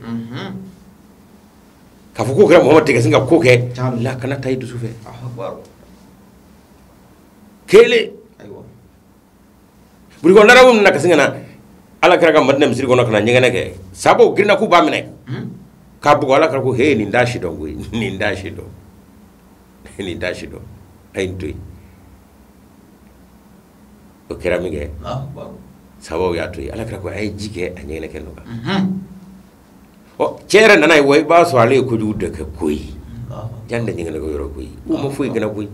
K'a fɔ k'o kɛra Muhamadu tɛ ka sin ka ko kɛ la kana taa i dusu fɛ. Kelen. Burukina arabu nana ka sin ka na Ala kira ka Madina misiri kɔnɔ ka na ɲɛgɛnɛ kɛ. Sabaw girinna k'u b'a minɛ. K'a bugɔ Ala kira ko he nin t'a si dɔn koyi nin t'a si dɔn nin t'a si dɔn a ye nin to yen. O kɛra min kɛ sabaw y'a to yen. Ala kira ko a ye ji kɛ a ɲɛgɛnɛ kɛ nɔ kan. Ɔ cɛ yɛrɛ nana ye wa i b'a sɔrɔ ale ye kojugu dɔ kɛ koyi. Jan tɛ ɲɛgɛnɛ kɛ yɔrɔ koyi. U ma foyi kɛnɛ koyi.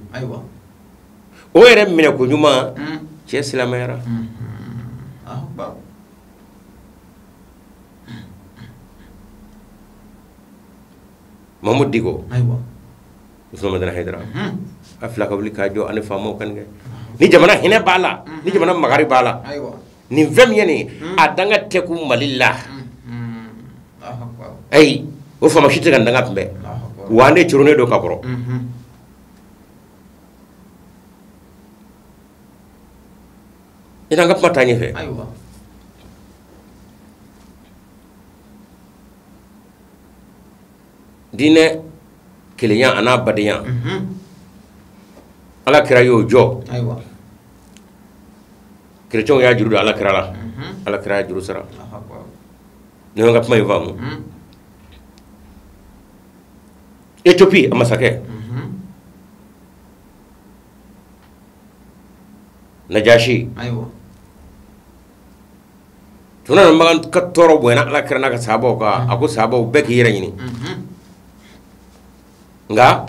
O yɛrɛ minɛ ko ɲuman cɛ silamɛyara. Mahamudu Diko Usumani Madani Hayidara a fila ka wuli k'a jɔ ani faamaw ka nin kɛ. Ni jamana hinɛ b'a la ni jamana makari b'a la nin fɛn min ye nin a danga tɛ kun Mali la. Ayi o faama si tɛ ka danga kunbɛn wa an de coronnen don ka kɔrɔ. I n'an ka kuma taa ɲɛfɛ. Diinɛ kelenya a n'a badenya Ala kira y'o jɔ. Kerecɛnw y'a juru don Ala kira la. Ala kira y'a juru sara. Ni ka kuma in faamu. Ethiopie a masakɛ Najashi tuma na Makan ka tɔɔrɔ bonyana Ala kira n'a ka sahabaw kan a ko sahabaw bɛɛ k'i yɛrɛ ɲini nka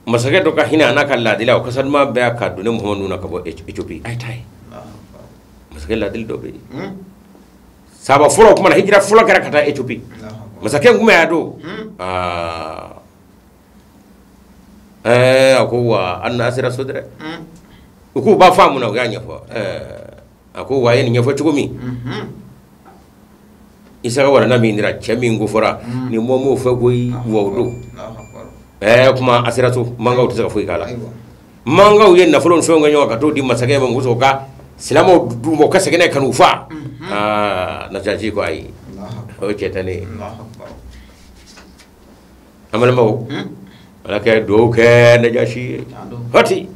masakɛ dɔ ka hinɛ a n'a ka laadila o kasa duman bɛɛ ka don ne Muhamadu na ka bɔ Ethiopie a ye taa yen masakɛ laadili dɔ bɛ yen sahaba fɔlɔ o kuma na hijira fɔlɔ kɛra ka taa Ethiopie masakɛ kun bɛ y'a don a ko wa an n'a sera so dɛ u k'u b'a faamu na u y'a ɲɛfɔ a ko wa a ye nin ɲɛfɔ cogo min Isa ka walanda min dira cɛ min ko fɔra nin mɔ m'o fɛ koyi wa o don kuma a sera so mankaw tɛ se ka foyi k'a la mankaw ye nafolo ni fɛnw kɛ ɲɔgɔn ka t'o di masakɛ ma muso ka silamɛw d'u ma u ka segin n'a ye ka n'u faa Najashi ko ayi o ye cɛ tɛ ne ye an balimaw Ala ka dugawu kɛ Najashi ye hati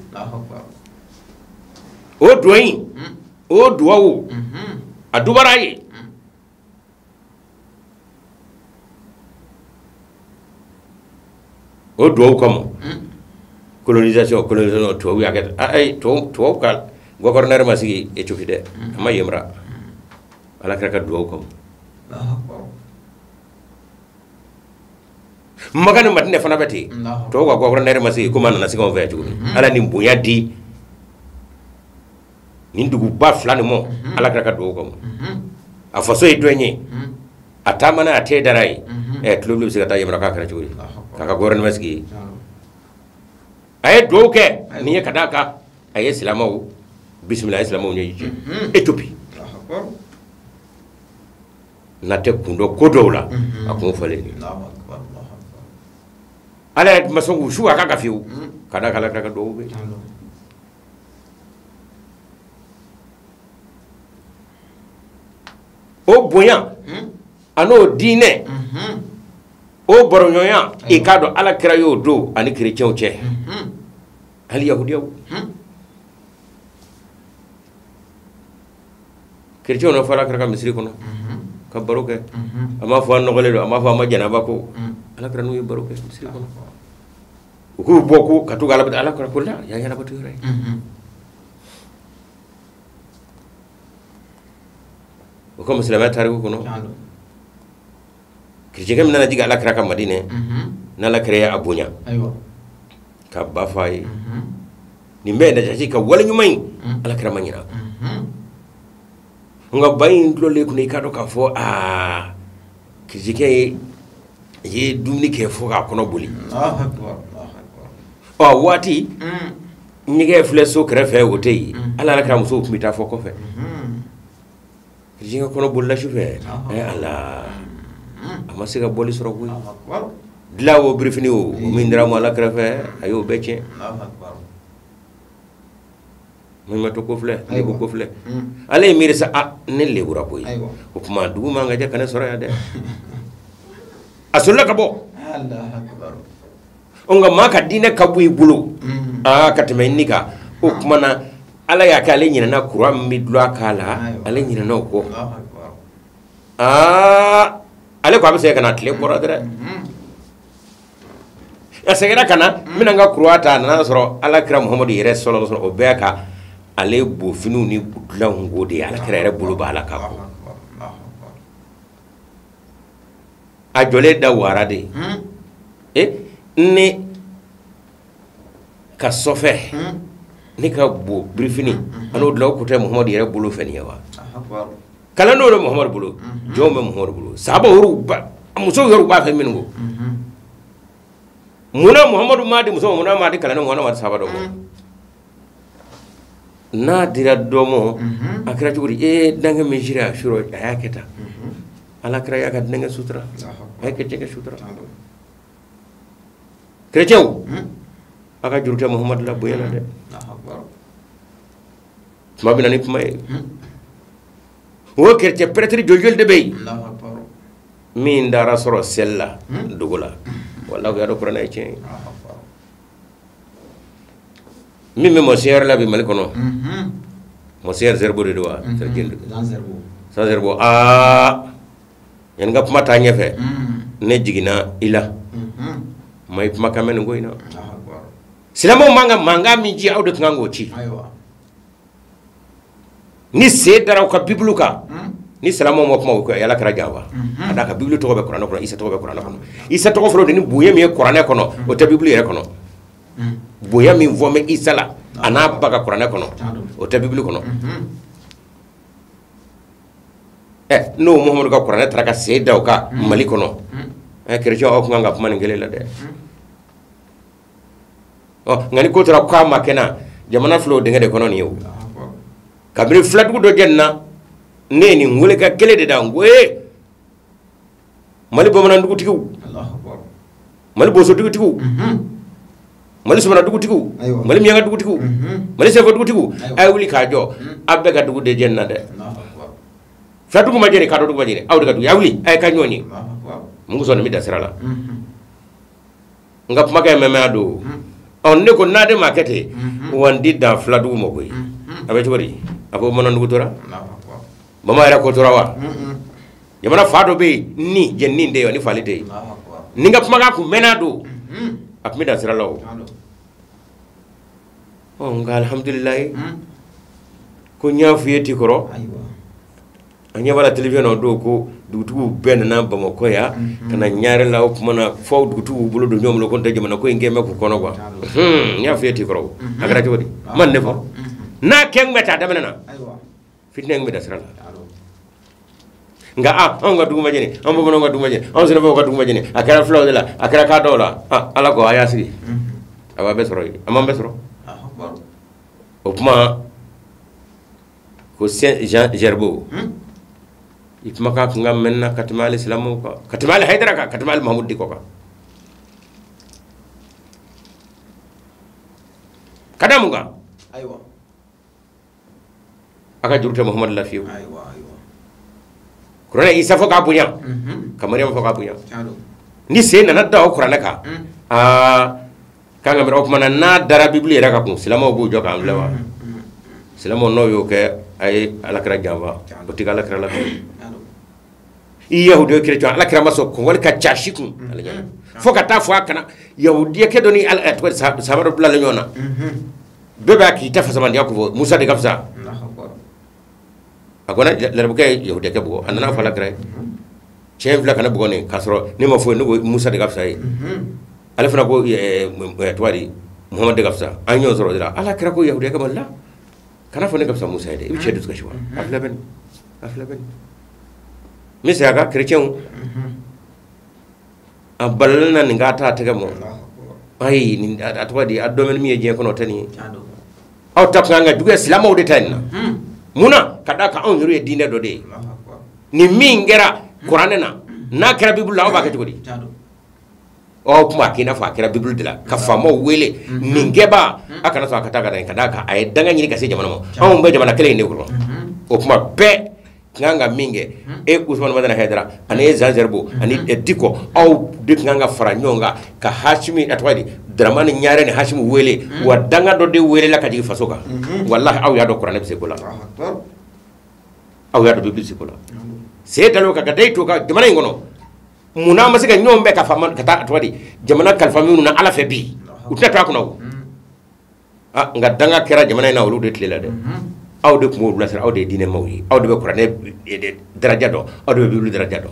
o duwawu in o duwawu a dubara ye o duwawu kama colonisation colonisation tubabu y'a kɛ ayi tubabu ka gouverneur ma sigi Ethiopie dɛ a ma yen mara Ala kira ka duwawu kama Maka ni Madinɛ fana bɛ ten tubabu ka gouverneur ma sigi komi a nana sigi anw fɛ yan cogo min Ala nin bonya di nin duguba fila nin ma Ala kira ka duwawu kama a faso ye dɔn ye a taamana a tɛ dara ye ɛ tulo bɛ se ka taa yamana k'a kɛra cogo di k'a ka gouvernement sigi a ye duwawu kɛ nin ye ka d'a kan a ye silamɛw bisimila a ye silamɛw ɲɛji cɛ Ethiopie n'a tɛ kun dɔn ko dɔw la a kun fɔlen de Ala yɛrɛ ma sɔn k'u su a kan ka fiyewu ka d'a kan Ala kira ka duwawu bɛ yen o bonya an'o diinɛ o baroɲɔgɔnya i k'a dɔn Ala kira y'o don ani kerecɛnw cɛ hali yahudiyaw kerecɛnw na fɔ Ala kira ka misiri kɔnɔ ka baro kɛ a m'a fɔ a nɔgɔlen don a m'a fɔ a ma janaba ko Ala kira n'u ye baro kɛ misiri kɔnɔ u k'u bɔ ko ka to ka Ala Ala kira ko la yan ye Alabato yɔrɔ ye o komi silamɛya tariku kɔnɔ kerecɛnkɛ min nana jigin Ala kira ka Madinɛ n'Ala kira y'a bonya ka ba fɔ a ye nin bɛɛ ye Najasi ka wale ɲuman in Ala kira ma ɲinɛ nka ba in dulɔlen kunna i k'a dɔn k'a fɔ aa kerecɛnkɛ ye dumuni kɛ fo k'a kɔnɔ boli ɔ waati ɲɛgɛn filɛ so kɛrɛfɛ o tɛ yen ala Ala kira musow tun bɛ taa fɔ kɔfɛ kerecɛnkɛ kɔnɔ bolila su fɛ ala a ma se ka bɔli sɔrɔ koyi dilan o birifini o min dira ma Ala kira fɛ a y'o bɛɛ tiɲɛ maɲumatɔ ko filɛ lebu ko filɛ ale ye miiri sa a ne lebura koyi o tuma dugu man ka jɛ ka ne sɔrɔ yan dɛ a solila ka bɔ nka maa ka diinɛ ka bon i bolo aa ka tɛmɛ i ni kan o tuma na Ala y'a kɛ ale ɲinɛna kuran min bɛ dulon a kan la ale ɲinɛna o kɔ aa ale ko a bɛ segin ka na tile bɔra dɛrɛ a seginna ka na n bɛna n ka kuran ta a nana sɔrɔ Ala kira Muhamadu yɛrɛ sɔlɔ sɔrɔ o bɛɛ ka ale bofiniw ni dilanw ko de ye Ala kira yɛrɛ bolo b'a la k'a ko a jɔlen da wara de ye ne ka sɔfɛ ne ka bo birifini an'o dilan o ko tɛ Muhamadu yɛrɛ bolo fɛ nin ye wa kalandenw bɛ Muhamadu bolo jɔnw bɛ Muhamadu bolo sahabaw yɛrɛw ba musow yɛrɛw b'a fɛ minnu ko munna Muhamadu m'a di muso ma munna m'a di kalandenw ma munna m'a di sahaba dɔw ma n'a dira dɔ ma a kɛra cogo di ee denkɛ min sira a surɔ a y'a kɛ tan Ala kira y'a ka denkɛ sutura a ye kerecɛnkɛ sutura kerecɛnw a ka juru tɛ Muhamadu la bonya na dɛ kuma bɛ na ni kuma ye o kerecɛn prêtre joli joli de bɛ yen min taara sɔrɔ seli la dogo la walahi u y'a dɔn kuranɛ ye tiɲɛ ye min bɛ monseigneur la bi Mali kɔnɔ monseigneur Zerbo de don wa Jean Zerbo aa yanni n ka kuma taa ɲɛfɛ. Ne jiginna i la ma i kumakan mɛn nin ko in na silamɛw man ka mankan min ci aw de tun kan k'o ci ni sen dara u ka bibulu kan ni silamɛw ma kuma o kan ala kɛra janfa ka d'a kan bibulu tɔgɔ bɛ kuranɛ kɔnɔ Isa tɔgɔ bɛ kuranɛ kɔnɔ Isa tɔgɔ fɔlɔ de ni bonya min ye kuranɛ kɔnɔ o tɛ bibulu yɛrɛ kɔnɔ bonya min fɔ bɛ Isa la a n'a ba ka kuranɛ kɔnɔ o tɛ bibulu kɔnɔ n'o Muhamadu ka kuranɛ taara ka sen da o kan Mali kɔnɔ kerecɛnw aw tun kan ka kuma nin kelen la dɛ nka ni ko tora k'a ma kɛ na jamana filɛ o dingɛ de kɔnɔ nin ye o kabini filadugu dɔ jɛnina ne ye nin welekan kelen de da n ko ee Mali bamanan dugutigiw Mali boso dugutigiw Mali somana dugutigiw Mali miyanka dugutigiw Mali sɛnɛfɔ dugutigiw a ye wuli k'a jɔ aw bɛɛ ka dugu de jɛnina dɛ filadugu ma jɛni kadɔ dugu ma jɛni aw de ka dugu a wuli a ye ka ɲɔgɔn ye mun kosɔn nin bɛ da sira la n ka kumakɛ ye mɛmɛya don ɔ ne ko n'a de ma kɛ ten wa n ti dan filadugu ma koyi a bɛ cogo di a ko bamanan dugu tora bama yɛrɛ ko tora wa jamana fa dɔ bɛ yen ni jɛnini tɛ yen ni fali tɛ yen ni n ka kumakan kun mɛnna don a tun bɛ dan sira la o ɔ nka alihamudulilayi ko n y'a f'i ye ti kɔrɔ an ɲɛ b'a la télévision na o don ko dugutigiw bɛɛ nana Bamakɔ yan ka na Ɲare la o tuma na fo dugutigiw bolo don ɲɔgɔn bolo ko n tɛ jamana ko in kɛ bɛ k'u kɔnɔ quoi n y'a f'i ye ti kɔrɔ a kɛra cogo di n ma nin de fɔ n'a kɛ n bɛ taa daminɛ na fitinɛ in bɛ da sira la nka a anw ka dugu ma jeni anw bamananw ka dugu ma jeni anw sɛnɛfɔw ka dugu ma jeni a kɛra fulaw de la a kɛra kadɔw la ala ko a y'a sigi a b'a bɛɛ sɔrɔ yen a m'an bɛɛ sɔrɔ o tuma ko Saint Jean Zerbo i kumakan kun ka mɛn na ka tɛmɛ hali silamɛw kan ka tɛmɛ hali Hayidara kan ka tɛmɛ hali Mahamudu Dikɔ kan ka da mun kan ayiwa a ka juru tɛ Muhamadu la fiyewu kuranɛ Isa fɔ k'a bonya ka Mariyamu fɔ k'a bonya ni sen nana da o kuranɛ kan aa k'an ka miiri o tuma na n'a dara bibulu yɛrɛ kan kun silamɛw b'u jɔ k'an filɛ wa silamɛw n'o y'o kɛ a ye alakira janfa o tɛ kɛ alakira la fiyewu i yahudiya kerecɛn alakira ma sɔn kɔngɔli ka ca si kun ale ɲɛna fo ka taa fɔ a kana yahudiyakɛ dɔ ni tɔgɔ sahaba dɔ bilalen ɲɔgɔn na bɛɛ b'a k'i ta fasamandiya ko fɔ Musa de ka fisa a ko larabukɛ ye yahudiyakɛ bugɔ a nana fɔ alakira ye cɛ in filɛ ka ne bugɔ nin k'a sɔrɔ ne ma foyi ne ko Musa de ka fisa ye ale fana ko tɔgɔ di Muhamadu de ka fisa an y'o sɔrɔ o de la alakira ko yahudiyakɛ ma la kana fɔ ne ka fisa Musa ye dɛ i bɛ cɛ dusu kasi wa a filɛ bɛ nin a filɛ bɛ nin n bɛ segin a kan kerecɛnw a balalen na nin k'a ta a tɛgɛ mɔ ayi nin a tɔgɔ di a dɔn min ye diɲɛ kɔnɔ o tɛ nin ye aw ta kun kan ka juguya silamɛw de ta nin na mun na ka d'a kan anw yɛrɛ ye diinɛ dɔ de ye nin min kɛra kuranɛ na n'a kɛra bibulu la aw b'a kɛ cogo di aw tun b'a k'i n'a fɔ a kɛra bibulu de la ka faamaw wele nin kɛbaa a kana sɔn a ka taa ka taa ka d'a kan a ye danga ɲini ka se jamana ma anw bɛ jamana kelen in de kɔnɔ o tuma bɛɛ kan ka min kɛ e Usumani Madani Hayidara ani e Zan Zɛribo ani Dikɔ aw de kan ka fara ɲɔgɔn kan ka Hasimi a tɔgɔ di Daramani Ɲare ni Hasimi wele wa danga dɔ de welela ka jigin faso kan walahi aw y'a dɔn kuranɛ bɛ se ko la aw y'a dɔn bibulu bɛ se ko la sen dalen kan ka da i to kan jamana in kɔnɔ munna an ma se ka ɲɔgɔn bɛɛ ka faama ka taa a tɔgɔ di jamana kalifa minnu na Ala fɛ bi u tɛna to a kunna o nka danga kɛra jamana in na olu de tile la dɛ aw de tun b'o bilasira aw de ye diinɛmaw ye aw de bɛ kuranɛ daraja dɔn aw de bɛ bibulu daraja dɔn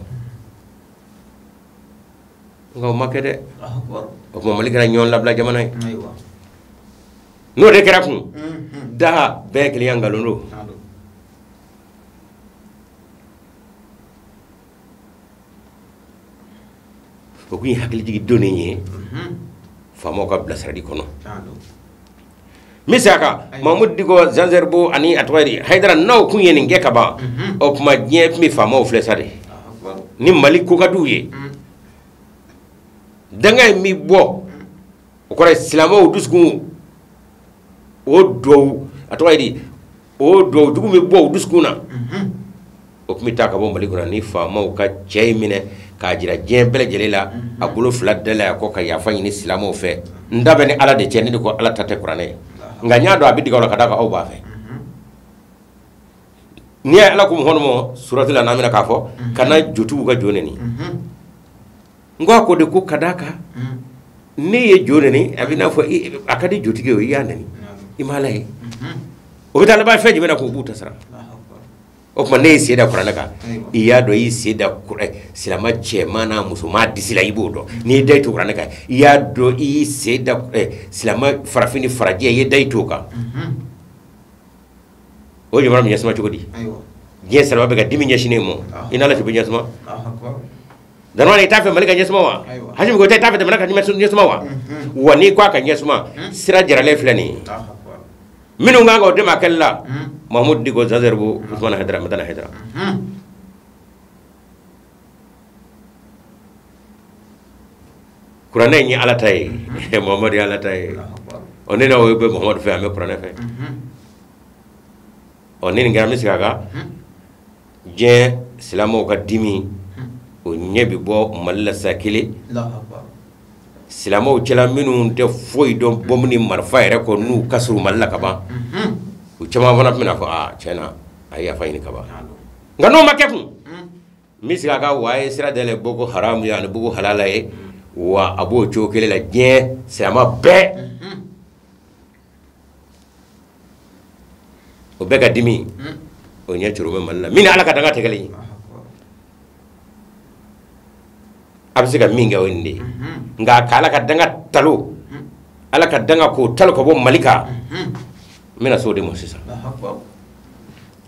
nka o ma kɛ dɛ o tuma Mali kɛra ɲɔgɔn labila jamana ye n'o de kɛra kun da bɛɛ kelenya nkalon don o kun ye hakilijigin donnen ye faamaw ka bilasirali kɔnɔ n bɛ segin a kan Mahamudu Dikɔ Zan Zɛribo ani a tɔgɔ ye di Hayidara n'aw kun ye nin kɛ ka ban o tuma diɲɛ tun bɛ faamaw filɛ sa de ni Mali ko ka d'u ye danga in bɛ bɔ o kɔrɔ ye silamɛw dusukun o duwawu a tɔgɔ ye di o duwawu jugu bɛ bɔ u dusukun na o tun bɛ taa ka bɔ Mali kɔnɔ ni faamaw ka cɛ in minɛ k'a jira diɲɛ bɛɛ lajɛlen la a bolo fila dalen a kɔ ka yafa ɲini silamɛw fɛ n da bɛ ni Ala de cɛ ne de ko Ala ta tɛ kuranɛ ye nka n y'a dɔn a bɛ digi aw la ka d'a kan aw b'a fɛ n'i ye Ala ko Muhamadu ma surati la n'an bɛna k'a fɔ kana jotigiw ka jo neni. N ko a ko de ko ka d'a kan ne ye jo neni a bɛ n'a fɔ a ka di jotigi ye i y'a neni i m'a la ye o bɛ taa laban fɛn jumɛn na k'o b'u ta sara o tuma ne y'i sen da kuranɛ kan i y'a dɔn i y'i sen da silamɛ cɛman n'a musoman disi la i b'o dɔn n'i ye da i to kuranɛ kan i y'a dɔn i y'i sen da silamɛ farafin ni farajɛ i ye da i to o kan o jamana bɛ ɲɛsuma cogo di diɲɛ silamɛ bɛ ka dimi ɲɛsinnen ma i n'Ala cɛ bɛ ɲɛsuma Daramani i t'a fɛ Mali ka ɲɛsuma wa Hasimi Goyita i t'a fɛ jamana ka ɲɛsuma wa wa n'i ko a ka ɲɛsuma sira jaralen filɛ nin ye minnu kan k'o dɛmɛ a kɛli la Mahamudu Diko Zan Zɛribo Usumani Hayidara Madani Hayidara kuranɛ in ye Ala ta ye Muhamadu ye Ala ta ye ɔ ne n'aw bɛ Muhamadu fɛ an bɛ kuranɛ fɛ ɔ ni nin kɛra an bɛ segin a kan diɲɛ silamɛw ka dimi o ɲɛ bɛ bɔ Mali la sa kelen silamɛw cɛla minnu tɛ foyi dɔn bɔnbu ni marifa yɛrɛ kɔ n'u ka surun Mali la ka ban u caman fana bɛna fɔ aa tiɲɛ na a ye yafa ɲini ka ban nka n'o ma kɛ kun n bɛ segin a kan wa a ye sira dayɛlɛ Boko Haram ye ani Boko Halala ye wa a b'o cogo kelen la diɲɛ silamɛ bɛɛ o bɛɛ ka dimi o ɲɛ coro bɛ Mali la min ni Ala ka danga tɛ kelen ye a bɛ se ka min kɛ o ye nin de ye nka ka Ala ka danga talo Ala ka danga k'o talo ka bɔ Mali kan n bɛna se o de ma sisan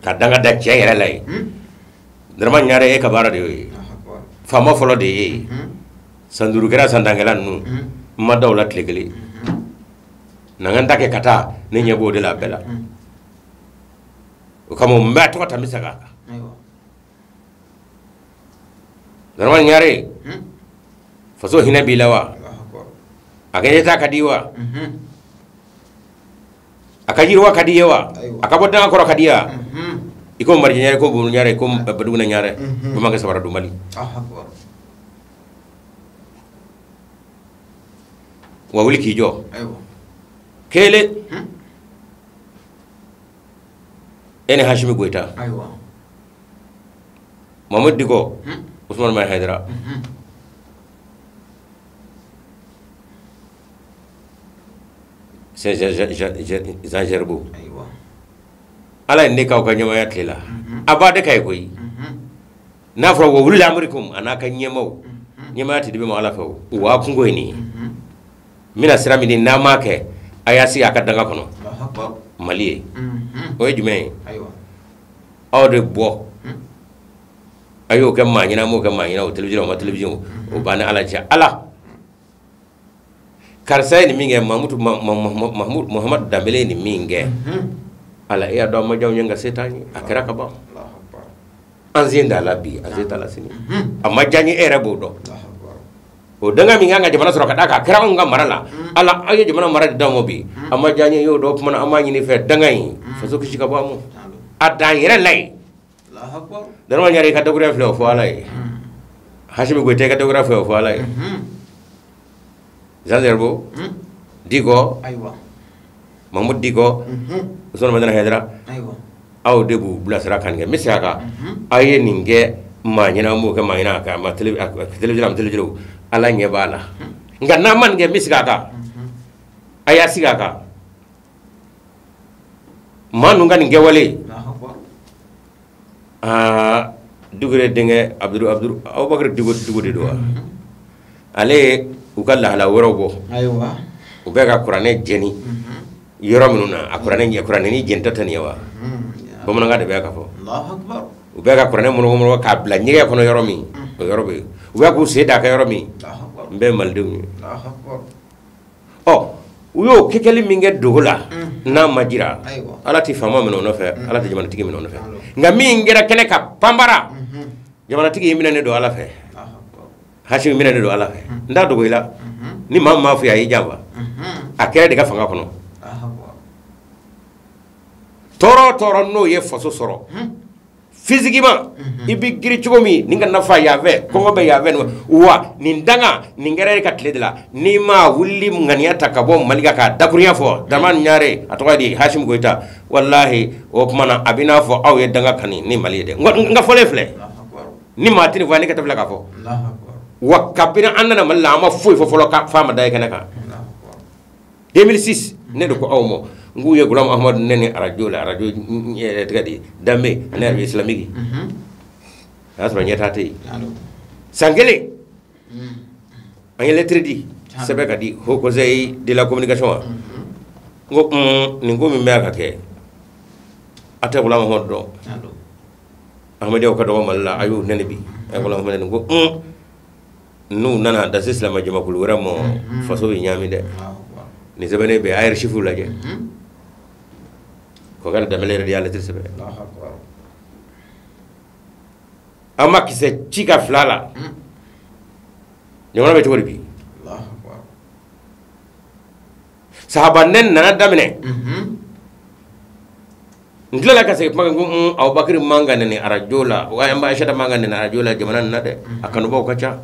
ka danga da cɛ yɛrɛ la ye Daramani Ɲare e ka baara de y'o ye faama fɔlɔ de ye e ye san duuru kɛra san tankɛla ninnu n ma da o la tile kelen na n ka n ta kɛ ka taa ne ɲɛ b'o de la a bɛɛ la o kama n b'a tɔgɔ ta n bɛ segin a kan Daramani Ɲare faso hinɛ b'i la wa a ka ɲɛtaa ka di wa a ka yiriwa ka di ye wa a ka bɔ danga kɔrɔ ka di ya i ko Mariji Ɲare ko Buguni Ɲare ko Baduguna Ɲare bamankɛ sabara dunbali wa wuli k'i jɔ kelen e ni Hasimi Goyita Mahamudu Diko Usumani Mayi Hayidara Zan Zɛribo Ala ye ne k'aw ka ɲɛmaaya tile la a b'a de ka ye koyi n'a fɔra wa wuli amrikum a n'a ka ɲɛmaaw ɲɛmaaya tɛ di ma Ala fɛ o wa kungo ye nin ye n bɛna sira min di n'a m'a kɛ a y'a sigi a ka danga kɔnɔ Mali ye o ye jumɛn ye aw de bɔ a y'o kɛ maa ɲɛna m'o kɛ maa ɲɛna o télévision o ma télévision o b'an ni Ala cɛ Ala karisa ye nin min kɛ Mamudu Muhamadu Danbele ye nin min kɛ Ala e y'a dɔn a ma diya anw ye nka se t'an ye a kɛra ka ban an sen t'a la bi an sen t'a la sini a ma diya n ye e yɛrɛ b'o dɔn o danga min kan ka jamana sɔrɔ ka d'a kan a kɛra anw ka mara la Ala aw ye jamana mara di d'anw ma bi a ma diya n ye y'o dɔn o tuma na an b'a ɲini i fɛ danga in faso kisi ka bɔ a ma a dan yɛrɛ la yen Daramani Ɲare i ka dakuruya filɛ o fɔ Ala ye Hasimi Goyita i ka dakuruya filɛ o fɔ Ala ye Zan Zɛribo Diko Mahamudu Diko Usumani Madani Hayidara aw de b'u bilasira ka nin kɛ n bɛ segin a kan aw ye nin kɛ maa ɲɛna an b'o kɛ maa ɲɛna a ma télévision a ma télévision Ala ɲɛ b'a la nka n'a ma nin kɛ n bɛ segin a kan a y'a sigi a kan maa ninnu ka nin kɛwale aa Dukure denkɛ Abdul Abdul Abubakar Diko Diko de don wa ale ye u ka lahala wɛrɛw bɔ u bɛ ka kuranɛ jɛni yɔrɔ minnu na a kuranɛ ɲɛ kuranɛ ni jɛnita tɛ nin ye wa bamanankan de bɛ ka fɔ u bɛ ka kuranɛ mɔnɔgɔ k'a bila ɲɛgɛn kɔnɔ yɔrɔ min o yɔrɔ bɛ yen u bɛ k'u sen da a kan yɔrɔ min n bɛɛ malidenw ye ɔ u y'o kɛkɛli min kɛ dogo la n'a ma jira Ala tɛ faama minɛ o nɔfɛ Ala tɛ jamanatigi minɛ o nɔfɛ nka min kɛra kɛnɛ kan panbara jamanatigi minɛnen don Ala fɛ Hasimi minɛnen don Ala fɛ n t'a dogo i la ni maa min m'a fɔ i ye a y'i janfa a kɛra de ka fanga kɔnɔ tɔɔrɔ o tɔɔrɔ n'o ye faso sɔrɔ physiquement i bɛ girin cogo min nin kana fa yan fɛ kɔngɔ bɛ yan fɛ wa nin danga nin kɛra e ka tile de la n'i ma wuli ŋaniya ta ka bɔ Mali kan k'a dakurunya fɔ Daramani Ɲare a tɔgɔ ye di Hasimi Goyita walahi o tuma na a bɛ n'a fɔ aw ye danga kani ni Mali ye dɛ n ka fɔlen filɛ ni maa tɛ nin fɔ ne ka tɛ filɛ k'a fɔ Wa kabini an nana Mali la an ma foyi fɔ fɔlɔ ka f'a ma da ye kɛnɛ kan. 2006 ne de ko aw ma n k'u ye Gulam Ahmadu nɛni arajo la, arajo tɛgɛ di Danbe ani arajo islamique. O y'a sɔrɔ ɲɛtaa tɛ yen. San kelen an ye lettre di sɛbɛn ka di Haut Conseil de la communication wa. N ko nin ko min bɛ ka kɛ a tɛ Gulam Ahmadu dɔn. Ahmadiyyaw ka dɔgɔ Mali la, a y'u nɛni bi. A ye Gulam Ahmadu nɛni ko n'u nana da se silamɛ jamakulu wɛrɛ ma, faso bɛ ɲaami dɛ. Nin sɛbɛnnen bɛ a ye archive lajɛ. Kɔkari Danbɛlɛ yɛrɛ de y'a lettre sɛbɛn. An ma kisɛ ci ka fila la. Jamana bɛ cogo di bi? Sahaba nɛni nana daminɛ. N tilala ka segin kuma kan ko Abubakari man ka nɛni arajo la, an ba Aïssata man ka nɛni arajo la jamana nin na dɛ. A kanubaw ka ca.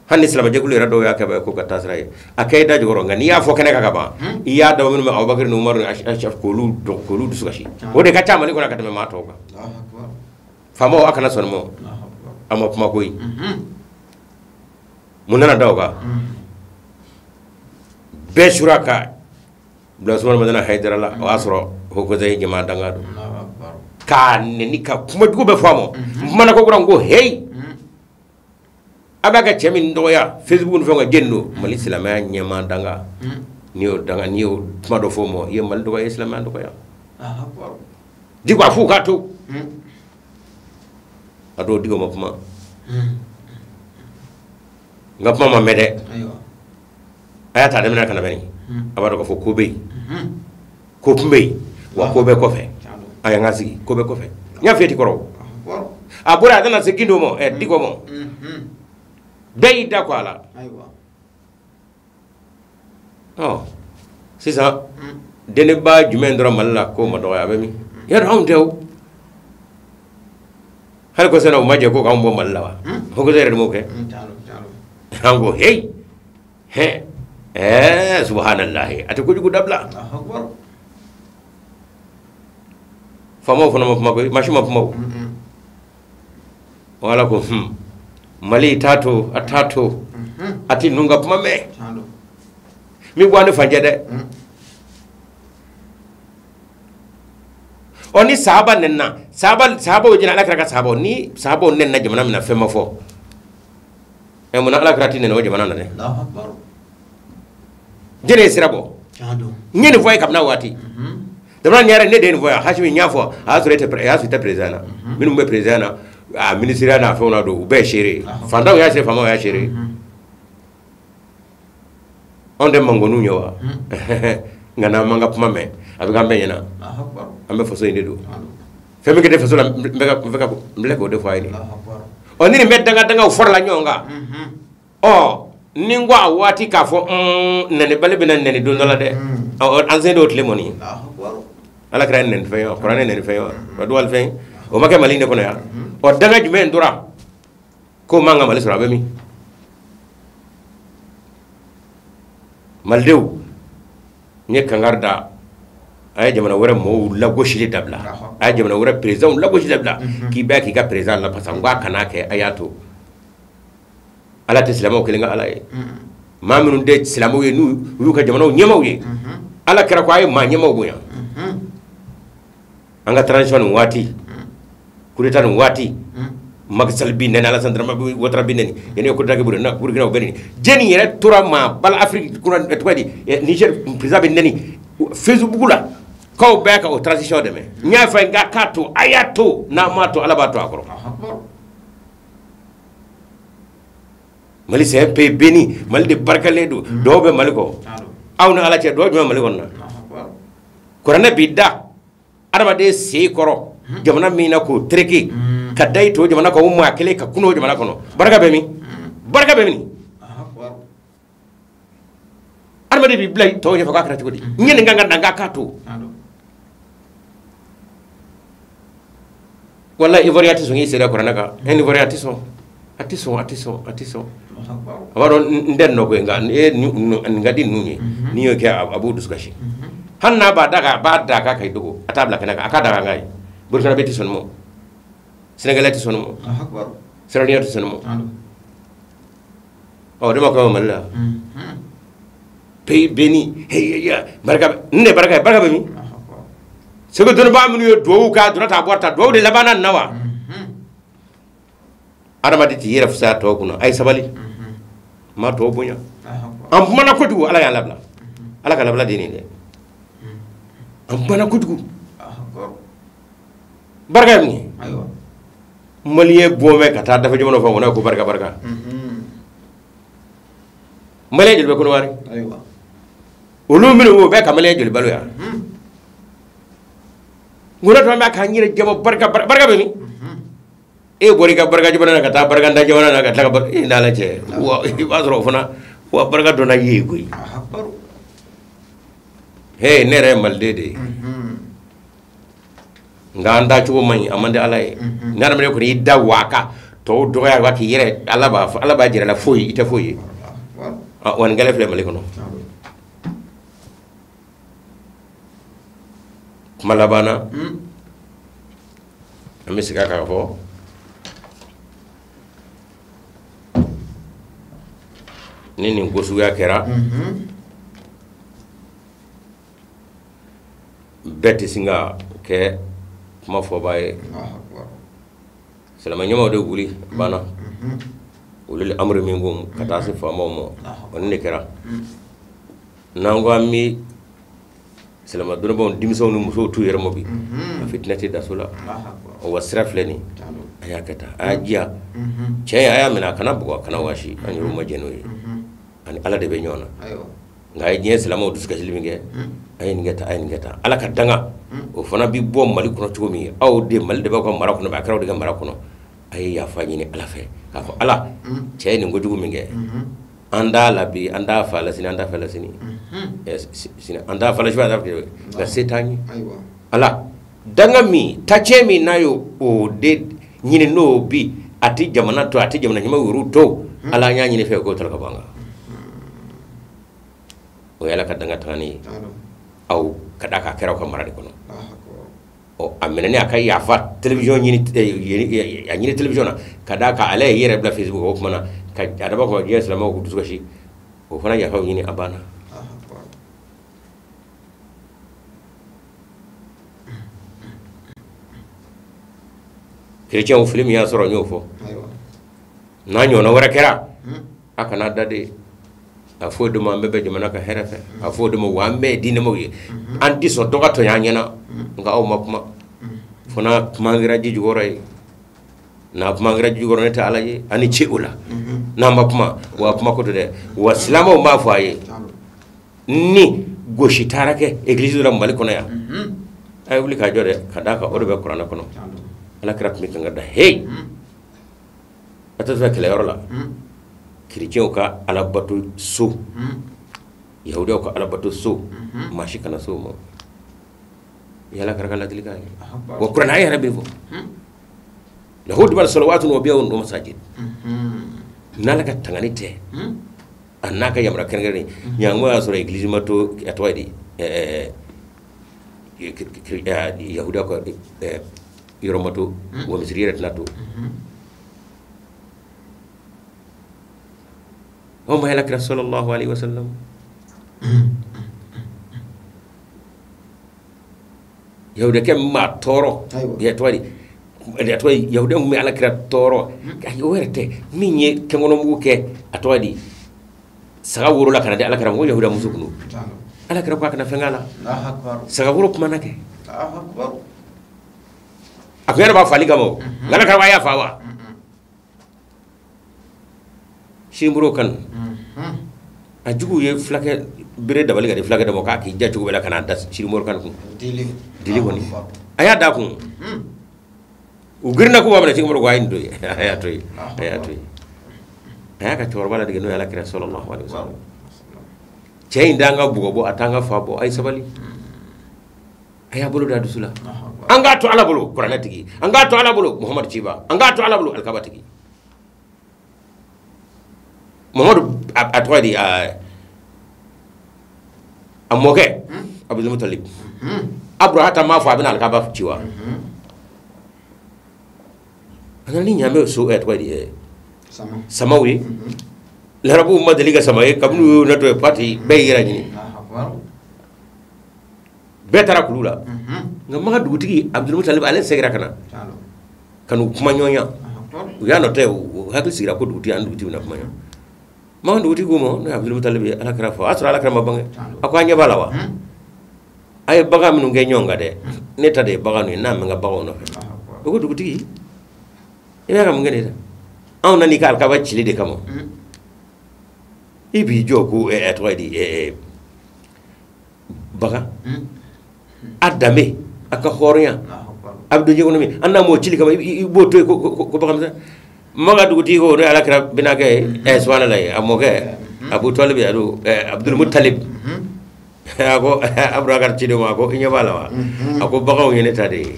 Hali ni silamɛjɛkulu yɛrɛ dɔw y'a kɛ ko ka taa sira ye. A kɛ i da jukɔrɔ, nka n'i y'a fɔ kɛnɛ kan ka ban, i y'a dabɔ minnu bɛ Abubakari ni Umaru ni Aïcha k'olu dɔn, k'olu dusu kasi. O de ka ca Mali kɔnɔ ka tɛmɛ maa tɔw kan. Faamaw a kana sɔn nin ma. A ma kuma koyi. Mun nana da o kan? Bɛɛ sura ka bila Usumani Madani Hayidara la, o y'a sɔrɔ Haut Conseil jama danga don. K'a nɛni ka kuma jugu bɛɛ fɔ a ma. N kumana ko kura n ko heyi. A b'a ka cɛ min dɔgɔya Facebook ni fɛnw kan, jɛni don Mali silamɛya ɲɛmaa danga. N'i y'o danga, n'i y'o kuma dɔ fɔ o ma, i ye Mali dɔgɔya, i ye silamɛya dɔgɔya. Diko a f'u k'a to. A dɔw Diko ma kuma. N ka kuma ma mɛn dɛ. A y'a ta a daminɛ ka na bɛ nin. A b'a dɔn k'a fɔ ko bɛ yen. Ko kun bɛ yen. Wa ko bɛ kɔfɛ. A y'an ka sigi, ko bɛ kɔfɛ. N y'a f'i ye ti kɔrɔ. A bɔra a nana se Gindo ma, Diko ma. Bɛɛ y'i da kɔ a la. Ɔ sisan deniba jumɛn dɔrɔn Mali la k'o ma dɔgɔya, a bɛ min? Yarɔ anw tɛ o. Hali kɔsa in na u ma jɛ ko k'anw bɔ Mali la wa? Haut Conseil yɛrɛ de m'o kɛ. An ko heyi hɛn subahanallahi a tɛ kojugu dabila. Faamaw fana ma kuma koyi, maa si ma kuma o. Wala ko Mali t'a to, a t'a to, a tɛ ninnu ka kuma mɛn. Min bɔ an ni fan cɛ dɛ. Ɔ ni sahaba nɛnna, sahabaw jɛna Ala kira ka sahabaw, ni sahabaw nɛnna jamana min na fɛn ma fɔ. Munna Ala kira tɛ nɛnɛ o jamana na dɛ? Jɛnɛ ye sira bɔ. N ye nin fɔ a ye kabini a waati. Jamana nin yɛrɛ ne de ye nin fɔ yan, Hasimi n y'a fɔ, a y'a sɔrɔ e tɛ, a y'a sɔrɔ i tɛ président na. Minnu bɛ président na, a ministériya n'a fɛnw na don, u bɛɛ ye seere ye. Fantanw y'a seere, faamaw y'a seere ye. Anw tɛ mankɔniw ye wa? Nka n'an m'an ka kuma mɛn, a bɛ k'an bɛɛ ɲɛna. An bɛ faso in de don. Fɛn min kɛ faso la, n bɛ k'o de fɔ a ye nin. Ɔ ni nin bɛ danga dangaw farala ɲɔgɔn kan. Ɔ ni n ko a waati k'a fɔ nɛnibali bɛna nɛni don dɔ la dɛ. Ɔ an sen t'o tile mɔni. Ala kɛra nɛni fɛn ye wa? Kuranɛ nɛni fɛn ye wa? Wa duwali fɛn ye? O ma kɛ Mali in de kɔnɔ yan. Ɔ danga jumɛn tora k'o man ka Mali sɔrɔ, a bɛ min? Malidenw, n ye kangari da, a ye jamana wɛrɛ mɔgɔw lagosili dabila, a ye jamana wɛrɛ présidentw lagosili dabila, k'i bɛɛ k'i ka président lafasa, n ko a kana kɛ, a y'a to. Ala tɛ silamɛw kelen ka Ala ye. Maa minnu tɛ silamɛw ye, n'u y'u ka jamanaw ɲɛmaaw ye, Ala kɛra ko a ye maa ɲɛmaaw bonya. An ka transition nin waati, coup d'état nin waati, Macky Sall bi nɛni, Alassane Dramane Ouattara bi nɛni, yanni coup d'état kɛ Burkina, Burkina o bɛ nɛni. Jɛni yɛrɛ tora maa bala Afrique kura, tɔgɔ di, Niger président bɛ nɛni Facebook la, k'aw bɛɛ ka o transition dɛmɛ. N y'a fɔ n k'a to, a y'a to, n'a m'a to Ala b'a to a kɔrɔ. Mali c'est un pays béni, Mali de barikalen don, dɔw bɛ Mali kɔ. Aw ni Ala cɛ, dɔw jumɛn Mali kɔnɔ na? Kuranɛ b'i da adamaden sen kɔrɔ jamana min na k'o tereke ka da i to jamana kan, o maa kelen ka kun o jamana kɔnɔ. Barika bɛ min? Barika bɛ min? Adamaden b'i bila tɔw ɲɛfɛ k'a kɛra cogo di? N ye nin kan ka dan k'a to. Walahi Ivoirien tɛ sɔn k'i sen da kuranɛ kan. Ivoirien tɛ sɔn. A tɛ sɔn, a tɛ sɔn, a tɛ sɔn. A b'a dɔn n tɛ nɔ koyi, nka nin ka di ninnu ye. N'i y'o kɛ, a b'u dusu kasi. Hali n'a b'a da kan, a b'a da kan k'i dogo, a t'a bila kɛnɛ kan, a k'a da kan k'a ye. Burkina bɛ tɛ sɔn nin ma. Sénégalais tɛ sɔn nin ma. Sierra Leone tɛ sɔn nin ma. Ɔ ne ma ko Mali la pays béni, barika ne barika barika bɛ min? Segu dɔnnibaa minnu ye duwawu k'a donna ta a bɔra ta duwawu de labanna nin na wa? Adamaden t'i yɛrɛ fisaya tɔw kunna, a ye sabali, n ma tɔw bonya. An kumana kojugu, Ala y'an labila, Ala ka labila de ye nin dɛ. An kumana kojugu. Barika ye mun ye? Maliyɛn bɔ bɛ ka taa dafɛ jamanaw fɛ, o ko barika barika. Maliyɛn joli bɛ Kɔnɔwari? Olu minnu o bɛ ka maliyɛn joli balo yan? Ŋo tuma bɛ k'an yɛrɛ jama barika barika bɛ min? E bɔra i ka barika jamana na ka taa barikanta jamana na ka tila ka barika e n'Ala cɛ, wa i b'a sɔrɔ o fana wa barika donna ye koyi. He, ne yɛrɛ ye maliden de ye, nka an dacogo man ɲi, a man di Ala ye. Ni adamaden kɔni y'i da waa ka tɔw dɔgɔya wa k'i yɛrɛ, Ala b'a fɔ, Ala b'a jira la foyi i tɛ foyi ye. Wa nin kɛlɛ filɛ Mali kɔnɔ. Kuma laban na, an bɛ segin a kan k'a fɔ ni nin ko suguya kɛra, bɛɛ tɛ sin ka kɛ kuma fɔbaa ye. Silamɛ ɲɛmaaw de wuli banna, olu le amuru min ko ka taa se faamaw ma, o ni de kɛra. N'an ko an bɛ silamɛ dɔnnibaaw, denmisɛnw ni musow t'u yɛrɛ ma bi, a fitinɛ tɛ da so la. O wa sira filɛ nin, a y'a kɛ tan, a y'a jiya cɛ ye, a y'a minɛ, a kana bugɔ, a kana wasi, an yɛrɛw ma jɛn n'o ye, ani Ala de bɛ ɲɔgɔn na. Nka a ye diɲɛ silamɛw dusukasili min kɛ, a ye nin kɛ tan, a ye nin kɛ tan, Ala ka danga o fana bi bɔ Mali kɔnɔ cogo min, aw de Mali de b'aw ka mara kɔnɔ, a kɛra aw de ka mara kɔnɔ. A ye yafa ɲini Ala fɛ k'a fɔ Ala, cɛ ye nin kojugu min kɛ, an t'a la bi, an t'a fa la sini, an t'a fa la sini, sini an t'a fa la sini, an t'a fa la sini, nka se t'an ye. Ala danga min tacɛ min n'a y'o o de ɲini n'o bi, a tɛ jamana to, a tɛ jamana ɲɛmaaw yɛrɛw to, Ala an y'a ɲini fɛ k'o ta ka bɔ an kan. O ye Ala ka danga tagani ye aw ka d'a kan, a kɛra aw ka mara de kɔnɔ. Ɔ a minɛni a ka yafa télévision ɲini, a ɲini télévision na ka d'a kan, ale y'i yɛrɛ bila Facebook o kuma na ka a dabɔ kɔ diɲɛ silamɛw k'u dusu kasi, o fana yafaw ɲini, a banna. Chrétiens fili min y'a sɔrɔ, n y'o fɔ, n'a ɲɔgɔnna wɛrɛ kɛra, a kana da de, a fɔ o de ma an bɛɛ bɛ jamana ka hɛrɛ fɛ, a fɔ o de ma wa an bɛɛ ye diinɛmaw ye, an tɛ sɔn dɔ ka tɔɲɔ an ɲɛna, nka aw ma kuma fo n'a kuma kɛra ji jukɔrɔ ye, n'a kuma kɛra ji jukɔrɔ, ne tɛ Ala ye, a ni ce o la, n'an ma kuma wa kuma ko tɛ dɛ. Wa silamɛw b'a fɔ a ye, ni gosi taara kɛ église dɔ la Mali kɔnɔ yan, a ye wuli k'a jɔ dɛ, ka d'a kan o de bɛ kuranɛ kɔnɔ. Ala kɛra tun bɛ kan ka da hey, a tɛ fɛ kɛlɛyɔrɔ la, chrétiens ka alabato so, yahudiyaw ka alabato so, maa si kana so ma. Yala kɛra ka ladilikan ye wa kuranɛ yɛrɛ bɛ fɔ lahudiba salawatu wa biyaw wa masajid, n'Ala ka tangani tɛ a n'a ka yamaruya kɛrɛnkɛrɛnnen, ɲango y'a sɔrɔ église ma to, a tɔgɔ ye di, yahudiyaw ka yɔrɔ ma to, wa misiri yɛrɛ tɛna to. O ma Ala kira sallallahu alaihi wasallam yahudakɛ min b'a tɔɔrɔ, ya tɔgɔ di, a tɔgɔ ye yahudiya min bɛ Ala kira tɔɔrɔ, o yɛrɛ tɛ min ye kɛnkɔnɔmugu kɛ, a tɔgɔ di, saga woro la ka na di Ala kira ma, ko yahudiya muso kun don, Ala kira ko a kana fɛn k'a la, saga woro kumana kɛ, a kun yɛrɛ b'a fali kama o, nka Ala kira ko a y'a fa wa, sinburu kan a juguw ye fulakɛ bere dabali ka di fulakɛ dɔ ma k'a k'i ja cogo bɛɛ la ka n'a da sinburu kan kun, dili kɔni a y'a da kun, u girinna k'u b'a minɛ, sinburu ko a ye nin to yen, a y'a to yen, a y'a to yen, a y'a ka cɛkɔrɔba ladege n'o ye Ala kira sallallahu alaihi wasallam. Cɛ in t'an ka bugɔ bɔ, a t'an ka fa bɔ, a ye sabali, a y'a bolo da dusu la, an k'a to Ala bolo kuranɛ tigi, an k'a to Ala bolo Muhamadu ciba, an k'a to Ala bolo alikaba tigi. Muhamadu a tɔgɔ di, a mɔkɛ Abdul Mutalib, Aburahata m'a fɔ a bɛna alikaba ci wa? A nana ni ɲaamɛ so, tɔgɔ di, samaw ye. Larabuw ma deli ka sama ye kabini u y'u natɔ ye pati bɛɛ y'i yɛrɛ ɲini bɛɛ taara kulu la nka Maka dugutigi Abdul Mutalib ale seginna ka na ka n'u kuma ɲɔgɔnya u y'a nɔtɛ u hakili sigira ko dugutigi ani dugutigi bɛna kuma ɲɔgɔn Maka dugutigi ko ma n'o ye Abdul Mutalib ye Ala kira fɔ o y'a sɔrɔ Ala kira ma bange a ko an ɲɛ b'a la wa a ye bagan minnu kɛ ɲɔgɔn kan dɛ ne ta de ye bagan ye n'a bɛ n ka baganw nɔfɛ o ko dugutigi i bɛ ka mun kɛ nin ye anw nan'i ka alikaba cili de kama i b'i jɔ ko tɔgɔ ye di bagan a danbe a ka hɔrɔnya a bɛ don diɲɛ kɔnɔ min an n'a m'o cili kama i b'o to yen ko bagan misɛn Maka dugutigi ko n'o ye Ala kira binaakɛ ye subahanallahi a mɔkɛ Abu Talib a don Abdul Mutalib a ko Abubakar ciden ma a ko i ɲɛ b'a la wa a ko baganw ye ne ta de ye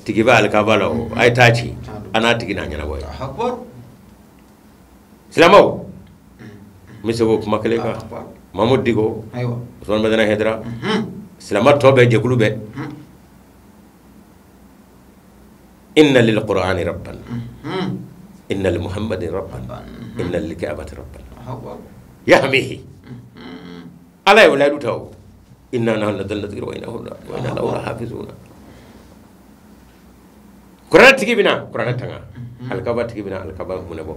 tigi bɛ alikaba la o a ye taa ci a n'a tigi n'a ɲɛnabɔ ye silamɛw n bɛ se k'o kuma kelen kan Mamudu Diko Usumani Madani Hayidara silamɛ tɔ bɛɛ jɛkulu bɛɛ inna lil qur'ani rabban inna li muhammadin rabban inna lil ka'bati rabban yahmihi ala ye layidu ta o inna nahnu nazzalna dhikra wa inna lahu lahafizuna kuranɛ tigi bɛna kuranɛ tanga alikaba tigi bɛna alikaba munɛ bɔ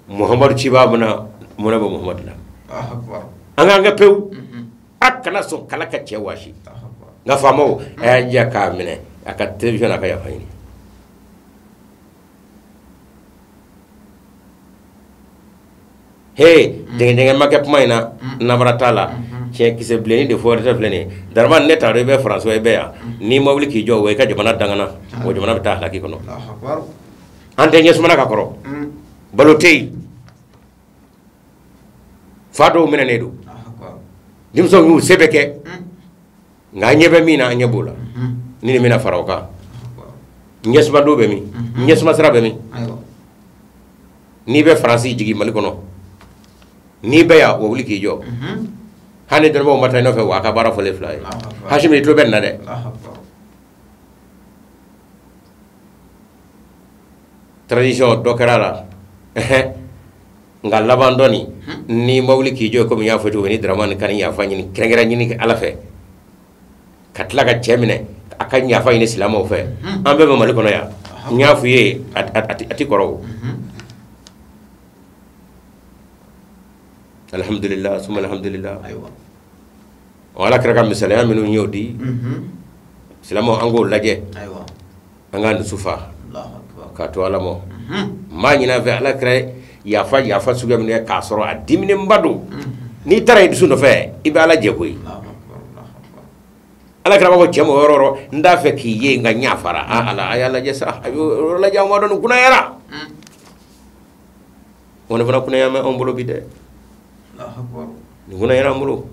Muhamadu cibaa bɛna munɛ bɔ Muhamadu la an k'an kɛ pewu a kana sɔn kala ka cɛ waasi nka faamaw a y'a jija k'a minɛ a ka télévision a ka yafa ɲini he dɛgɛdɛgɛ ma kɛ kuma in na namara t'a la tiɲɛ kisɛ bilenni de fɔ wɛrɛ filɛ nin ye Daramani ne t'a dɔn i bɛ Faransi i bɛ yan n'i ma wuli k'i jɔ wa i ka jamana dangana o jamana bɛ taa halaki kɔnɔ an tɛ ɲɛsumana ka kɔrɔ balo tɛ yen fa dɔw minɛnen don denmisɛnw y'u se bɛɛ kɛ nka an ɲɛ bɛ min na an ɲɛ b'o la ni nin bɛna fara o kan ɲɛsuma don bɛ min ɲɛsuma sira bɛ min n'i bɛ Faransi jigin Mali kɔnɔ n'i bɛ yan o wuli k'i jɔ hali ni dɔnnibaaw ma taa i nɔfɛ wa a ka baara fɔlen fila ye Hasimi i tulo bɛ nin na dɛ transition dɔ kɛra a la nka laban dɔɔni n'i ma wuli k'i jɔ komi n y'a fɔ cogo min ni Daramani ka nin yafa ɲini kɛrɛnkɛrɛn ɲini Ala fɛ ka tila ka cɛ minɛ a ka yafa ɲini silamɛw fɛ an bɛɛ bɛ Mali kɔnɔ yan n y'a f'i ye a ti kɔrɔ o alhamdulillah summa alhamdulillah Ala kira ka misaliya minnu y'o di silamɛw an k'o lajɛ an k'an dusu fa k'a to Ala ma n b'a ɲini a fɛ Ala kira yafa yafa suguya min kɛ k'a sɔrɔ a diminenba don n'i taara i dusu nɔfɛ i bɛ Ala jɛ koyi Ala kira b'a fɔ cɛ ma o yɔrɔ yɔrɔ n t'a fɛ k'i ye nka n yafara a Ala a y'a lajɛ sa a y'o yɔrɔ lajɛ an b'a dɔn nin kunnayara o ne fana kunnaya bɛ anw bolo bi dɛ nin kunnayara an bolo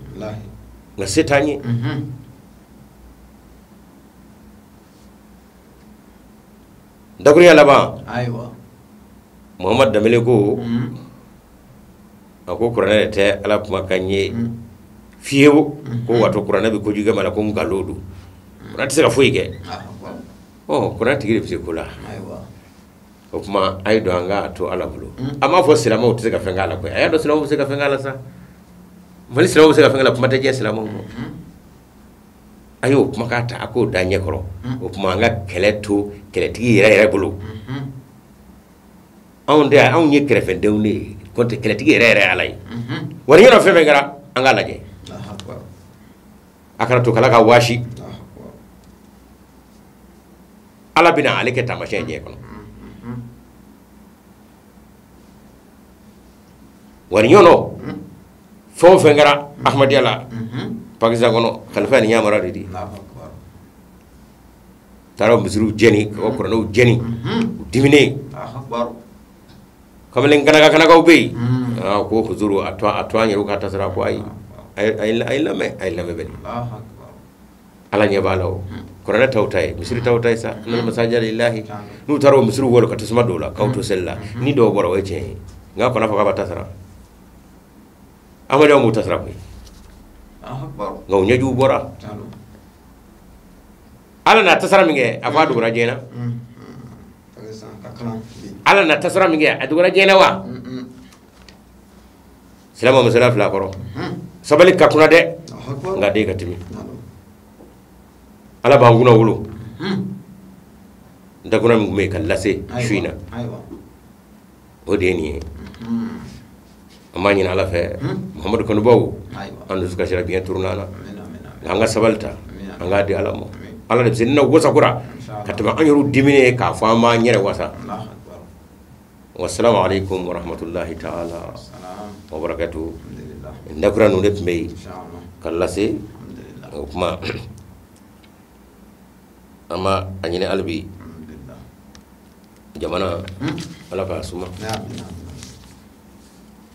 nka se t'an ye dakurunya laban ayiwa Muhamadu Danbele ko a ko kuranɛ de tɛ Ala kumakan ye fiyewu ko wato kuranɛ bɛ kojugu kɛ ma la ko nkalon don kuranɛ tɛ se ka foyi kɛ ɔ kuranɛ tigi de bɛ se ko la o tuma a ye don an k'a to Ala bolo a m'a fɔ silamɛw tɛ se ka fɛn k'a la koyi a y'a dɔn silamɛw bɛ se ka fɛn k'a la sa Mali silamɛw bɛ se ka fɛn k'a la kuma tɛ diɲɛ silamɛw ma a y'o kumakan ta a k'o da ɲɛ kɔrɔ o tuma an ka kɛlɛ to kɛlɛtigi yɛrɛ yɛrɛ bolo anw tɛ anw ye kɛrɛfɛdenw de ye kɔntɛ kɛlɛtigi yɛrɛ yɛrɛ Ala ye wa ni yɔrɔ fɛn fɛn kɛra an k'a lajɛ a kana to kala ka waasi Ala bɛna ale kɛ taamasiyɛn diɲɛ kɔnɔ wa nin ɲɔgɔn fɛn o fɛn kɛra Ahmadiyya la Pakistan kɔnɔ khalifa ni yamaruya de di taara misiriw jɛni ka kuranɛw jɛni u diminen kamalen kanaka kanakaw bɛ yen ko huzuru a to an yɛrɛw ka tasara ko ayi a ye lamɛn a ye lamɛn bɛ Ala ɲɛ b'a la o kuranɛ t'aw ta ye misiri t'aw ta ye sa innal masajida lillahi n'u taara o misiriw wolo ka tasuma don o la k'aw to seli la ni dɔw bɔra o ye tiɲɛ ye nka kana fɔ k'a b'a ta sara Ahmadiyyaw m'u ta sara koyi nka u ɲɛjuw bɔra Ala n'a tasara min kɛ a fɔ a dogora diɲɛ na Ala n'a tasara min kɛ a dogora diɲɛ na wa Silama masala fila kɔrɔ sabali ka kunna dɛ nka den ka timi ala b'an kunna wolo n dakura min tun bɛ yen ka lase su in na o de ye nin ye an b'a ɲini ala fɛ Muhamadu kanubaw an dusu kasira biɲɛ turuna an na nka an ka sabali ta an k'a di ala ma ala de bɛ se na wasa kura ka tɛmɛ an yɛrɛw diminen ye k'a fɔ an b'an yɛrɛ wasa. Wasalamu alaikum warahmatullahi ta'ala wabarakatuh. Ndakura ninnu de tun bɛ yen ka lase o kuma an b'a ɲini hali bi jamana ala k'a suma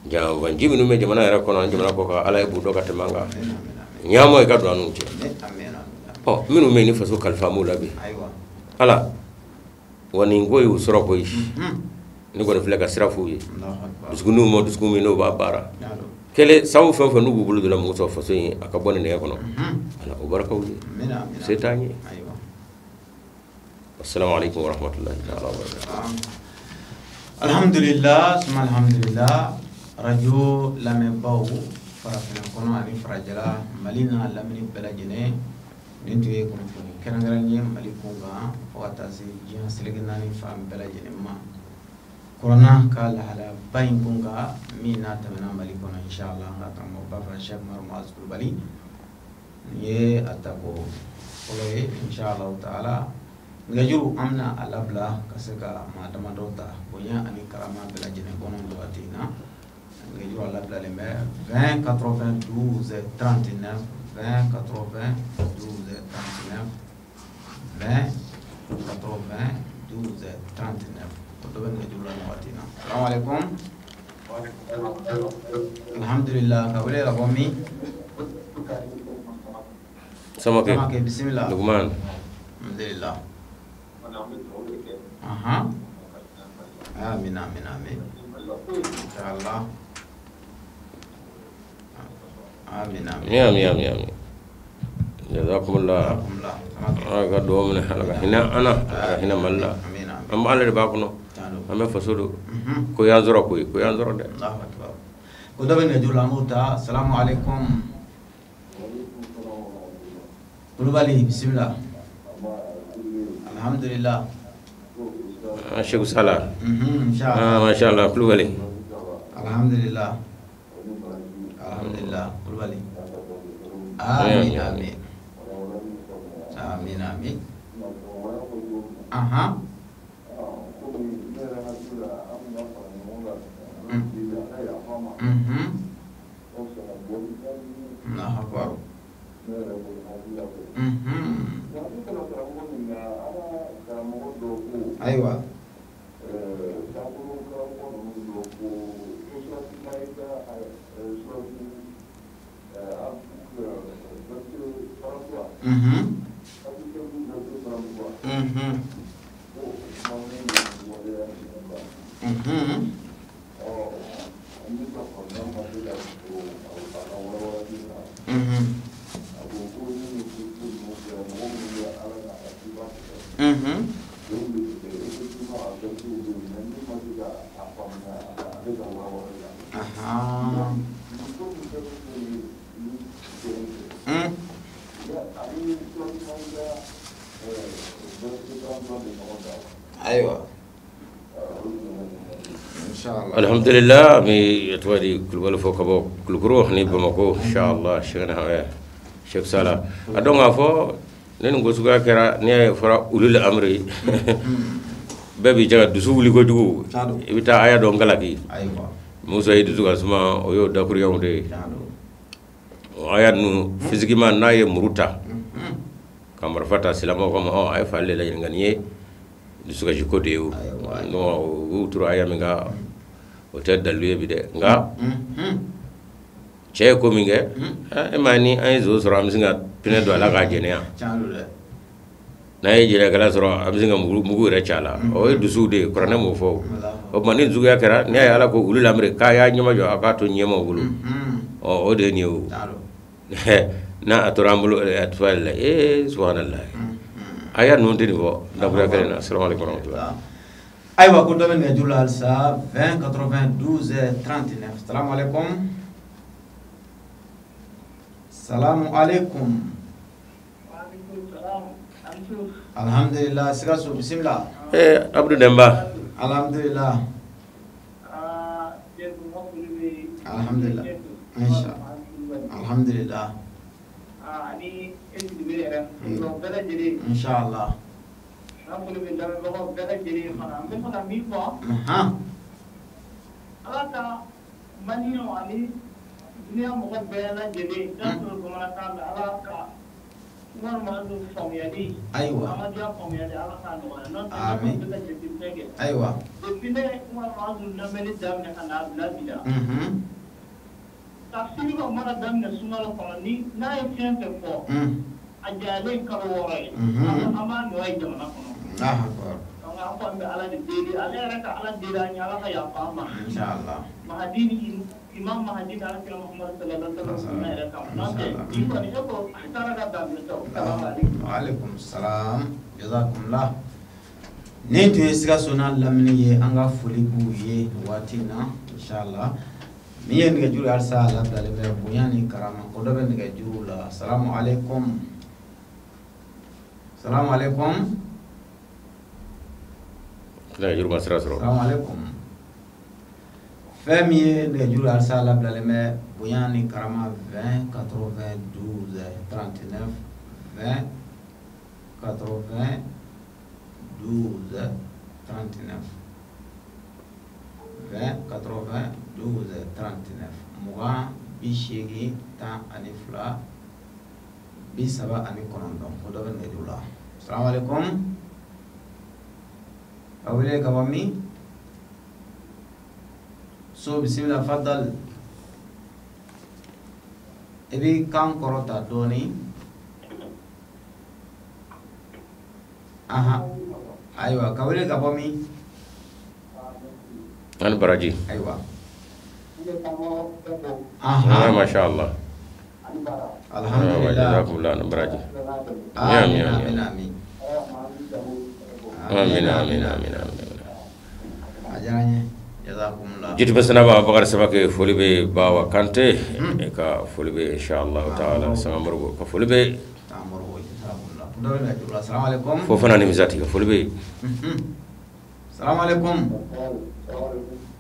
janfanji minnu bɛ jamana yɛrɛ kɔnɔ jamana kɔ kan ala ye b'u dɔn ka tɛmɛ an kan ɲaamɔ i ka don an n'u cɛ ɔ minnu bɛ yen ni faso kalifa m'u la bi ala wa nin ko y'u sɔrɔ koyi ne kɔni filɛ ka sira f'u ye dusukun ma dusukun min n'o b'a baara kɛlɛ sabu fɛn fɛn n'u b'u bolo donna mɔgɔ sɔrɔ faso in a ka bɔ nin nɛgɛ kɔnɔ ala o barakaw ye se t'an ye. Assalamu alaikum warahmatullahi ta'ala wabarakatuh. Alhamdulillah, suma alhamdulillah, radio lamɛnbaw farafinna kɔnɔ ani farajɛla Mali n'a lamini bɛɛ lajɛlen nin tun ye kunnafoni kɛrɛnkɛrɛnnen ye Mali kun kan fo ka taa se diɲɛ seleke naani fan bɛɛ lajɛlen ma. Korona ka lahalaba in kun kan min n'a tɛmɛna Mali kɔnɔ inshallah an ka karamɔgɔba fɛ Cheikh Umaru Muazu Kulubali nin ye a tako fɔlɔ ye inshallah ta'ala. Nɛgɛjuru an bɛna a labila ka se ka maa damadɔ ta bonya ani karama bɛɛ lajɛlen kɔnɔ nin wagati in na. Nɛgɛjuru a labilalen bɛ 20 92 39 20 92 39 20 92 39. O dɔ bɛ nɛgɛjuru la nin wagati in na. Salamu alaikum. Alhamdulillah, ka wele ka bɔ min? Samakɛ. Samakɛ, bisimila. Lugman. Alhamdulillah. Aha. Amin, amin, amin. Inshallah. Amin, amin. Amin, amin, amin. Jazakumullah. Ala ka duwawu minɛ, ala ka hinɛ an na, ala ka hinɛ Mali la. An b'ale de b'a kɔnɔ. An bɛ faso don. Ko y'an sɔrɔ koyi, ko y'an sɔrɔ dɛ. Allahu akbar. Ko dɔ bɛ nɛgɛjuru la, an b'o ta. Salamu alaikum. Kulubali, bisimila. Alhamdulillah. Cheikh Salah. Inshallah. Mashallah, Kulubali. Alhamdulillah. Alhamdulillah, Kulubali. Amin, amin. Amin, amin. Aha. Allahu akbar. Ayiwa. Ayiwa. Alhamdulillah, mi tɔgɔ Kulubali fo ka bɔ Kulukoro ni Bamakɔ inshallah Cheikh Salah. A dɔn k'a fɔ ne nin ko suguya kɛra n'i y'a ye fɔra ulul amri bɛɛ b'i jɛ ka dusu wuli kojugu i bɛ taa aya dɔn kalaki Musa ye dusu ka suma o y'o dakuruɲɛw de ye o aya ninnu physiquement n'a ye muru ta ka marifa ta silamɛw kama a ye fali de laɲini nka nin ye dusukasi ko de ye o donc u y'u turu aya min kan o tɛ dalilu ye bi dɛ nka cɛ ye ko min kɛ e ma ni an ye zo sɔrɔ an bɛ sin ka pinɛ don a la k'a jɛnɛ yan n'a ye jɛnɛkɛla sɔrɔ an bɛ sin ka mugu yɛrɛ ci a la o ye dusuw de ye kuranɛ m'o fɔ o tuma ni juguya kɛra n'i y'a ye ala ko ulul amri k'a y'a ɲɛmajɔ a k'a to ɲɛmaw bolo ɔ o de ye nin ye o n'a a tora an bolo a tun la ee subhanallah a y'a ninnu tɛ nin fɔ dakuruya kelen na salamu aleykum warahmatulah. Ayiwa ko dɔ bɛ nɛgɛjuru la halisa 20 92 39. Salamu aleykum. Salamu alaikum. Alhamdulillah, Sikaso, bismillah. Abdou Demba. Alhamdulillah. Alhamdulillah. Inshallah. Alhamdulillah. Inshallah. Ayiwa. Amin. Ayiwa. Inshallah. Imam Mahdi Muhammad sallallahu alaihi wa alaikum salam. Jazakumullah. Nin tun ye Sikaso n'a lamini ye, an ka foli b'u ye waati in na inshallah. Min ye nɛgɛjuru halisa a labilalen bɛ bonya ni karama ko dɔ bɛ nɛgɛjuru la. Salamu alaikum. Salamu alaikum. Nɛgɛjuru ma sira sɔrɔ. Salamu alaikum. Fɛn min ye nɛgɛjuru halisa a labilalen bɛ bonya ni karama 20 92 39 20 92 39 20 92 39 mugan bi seegin tan ani fila bi saba ani kɔnɔntɔn ko dɔ bɛ nɛgɛjuru la. Salamu alaikum. Ka wele ka bɔ min? So bisimila fadal. I b'i kan kɔrɔta dɔɔni. Aha. Ayiwa, ka wele ka bɔ min? Ani baraji. Ayiwa. Aha. Masha Allah. Alhamdulillah. Jazakumullah ani baraji. Amin amin amin. Amin amin amin amin. A diyara n ye. Jitu Sanaba Bakari Samake foli bɛ Bawa Kante ka foli bɛ inshallah taala Samamoribo ka foli bɛ Fofana ni Misati ka foli bɛ. Salamu alaikum.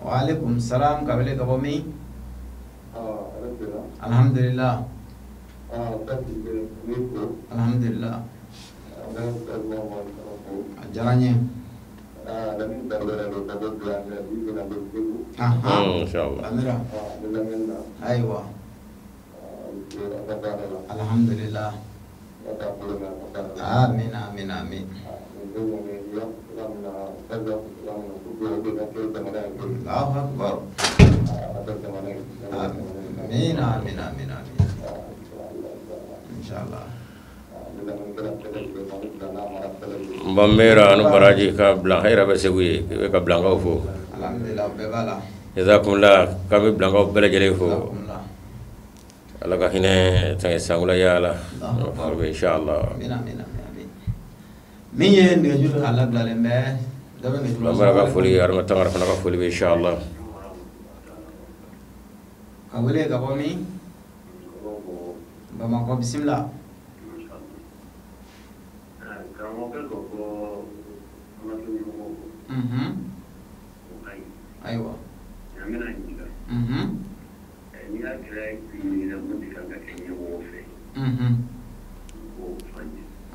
Wa alaikum salam. Ka wele ka bɔ min? Alhamdulillah. Alhamdulillah. A diyara n ye. Inshallah. Amira. Ayiwa. Alhamdulillah. Amin amin amin. Allahu akbar. Amin amin amin amin. Inshallah. Bamera anu baraji ka bilan hɛrɛ bɛ Segu ye i bɛ ka bilankaw fo. Alhamdulillah, bɛɛ b'a la. Jazakumullah, k'an bɛ bilankaw bɛɛ lajɛlen fo. Ala ka hinɛ tɛgɛ sankula yaala. Inshallah. Amin amin amin. Min ye nɛgɛjuru a labilalen bɛ dɔ bɛ nɛgɛjuru la. Bamera ka foli, Adama Tangara fana ka foli bɛ inshallah. Ka wele ka bɔ min? Bamakɔ, bisimila. Ayiwa.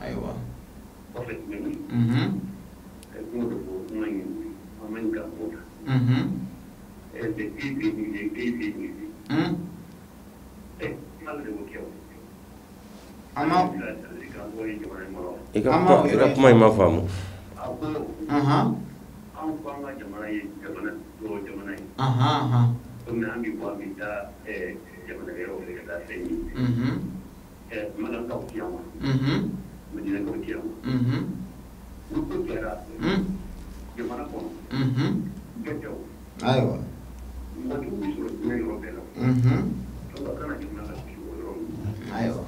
Ayiwa. I ka kuma in ma faamu. Ayiwa. Ayiwa.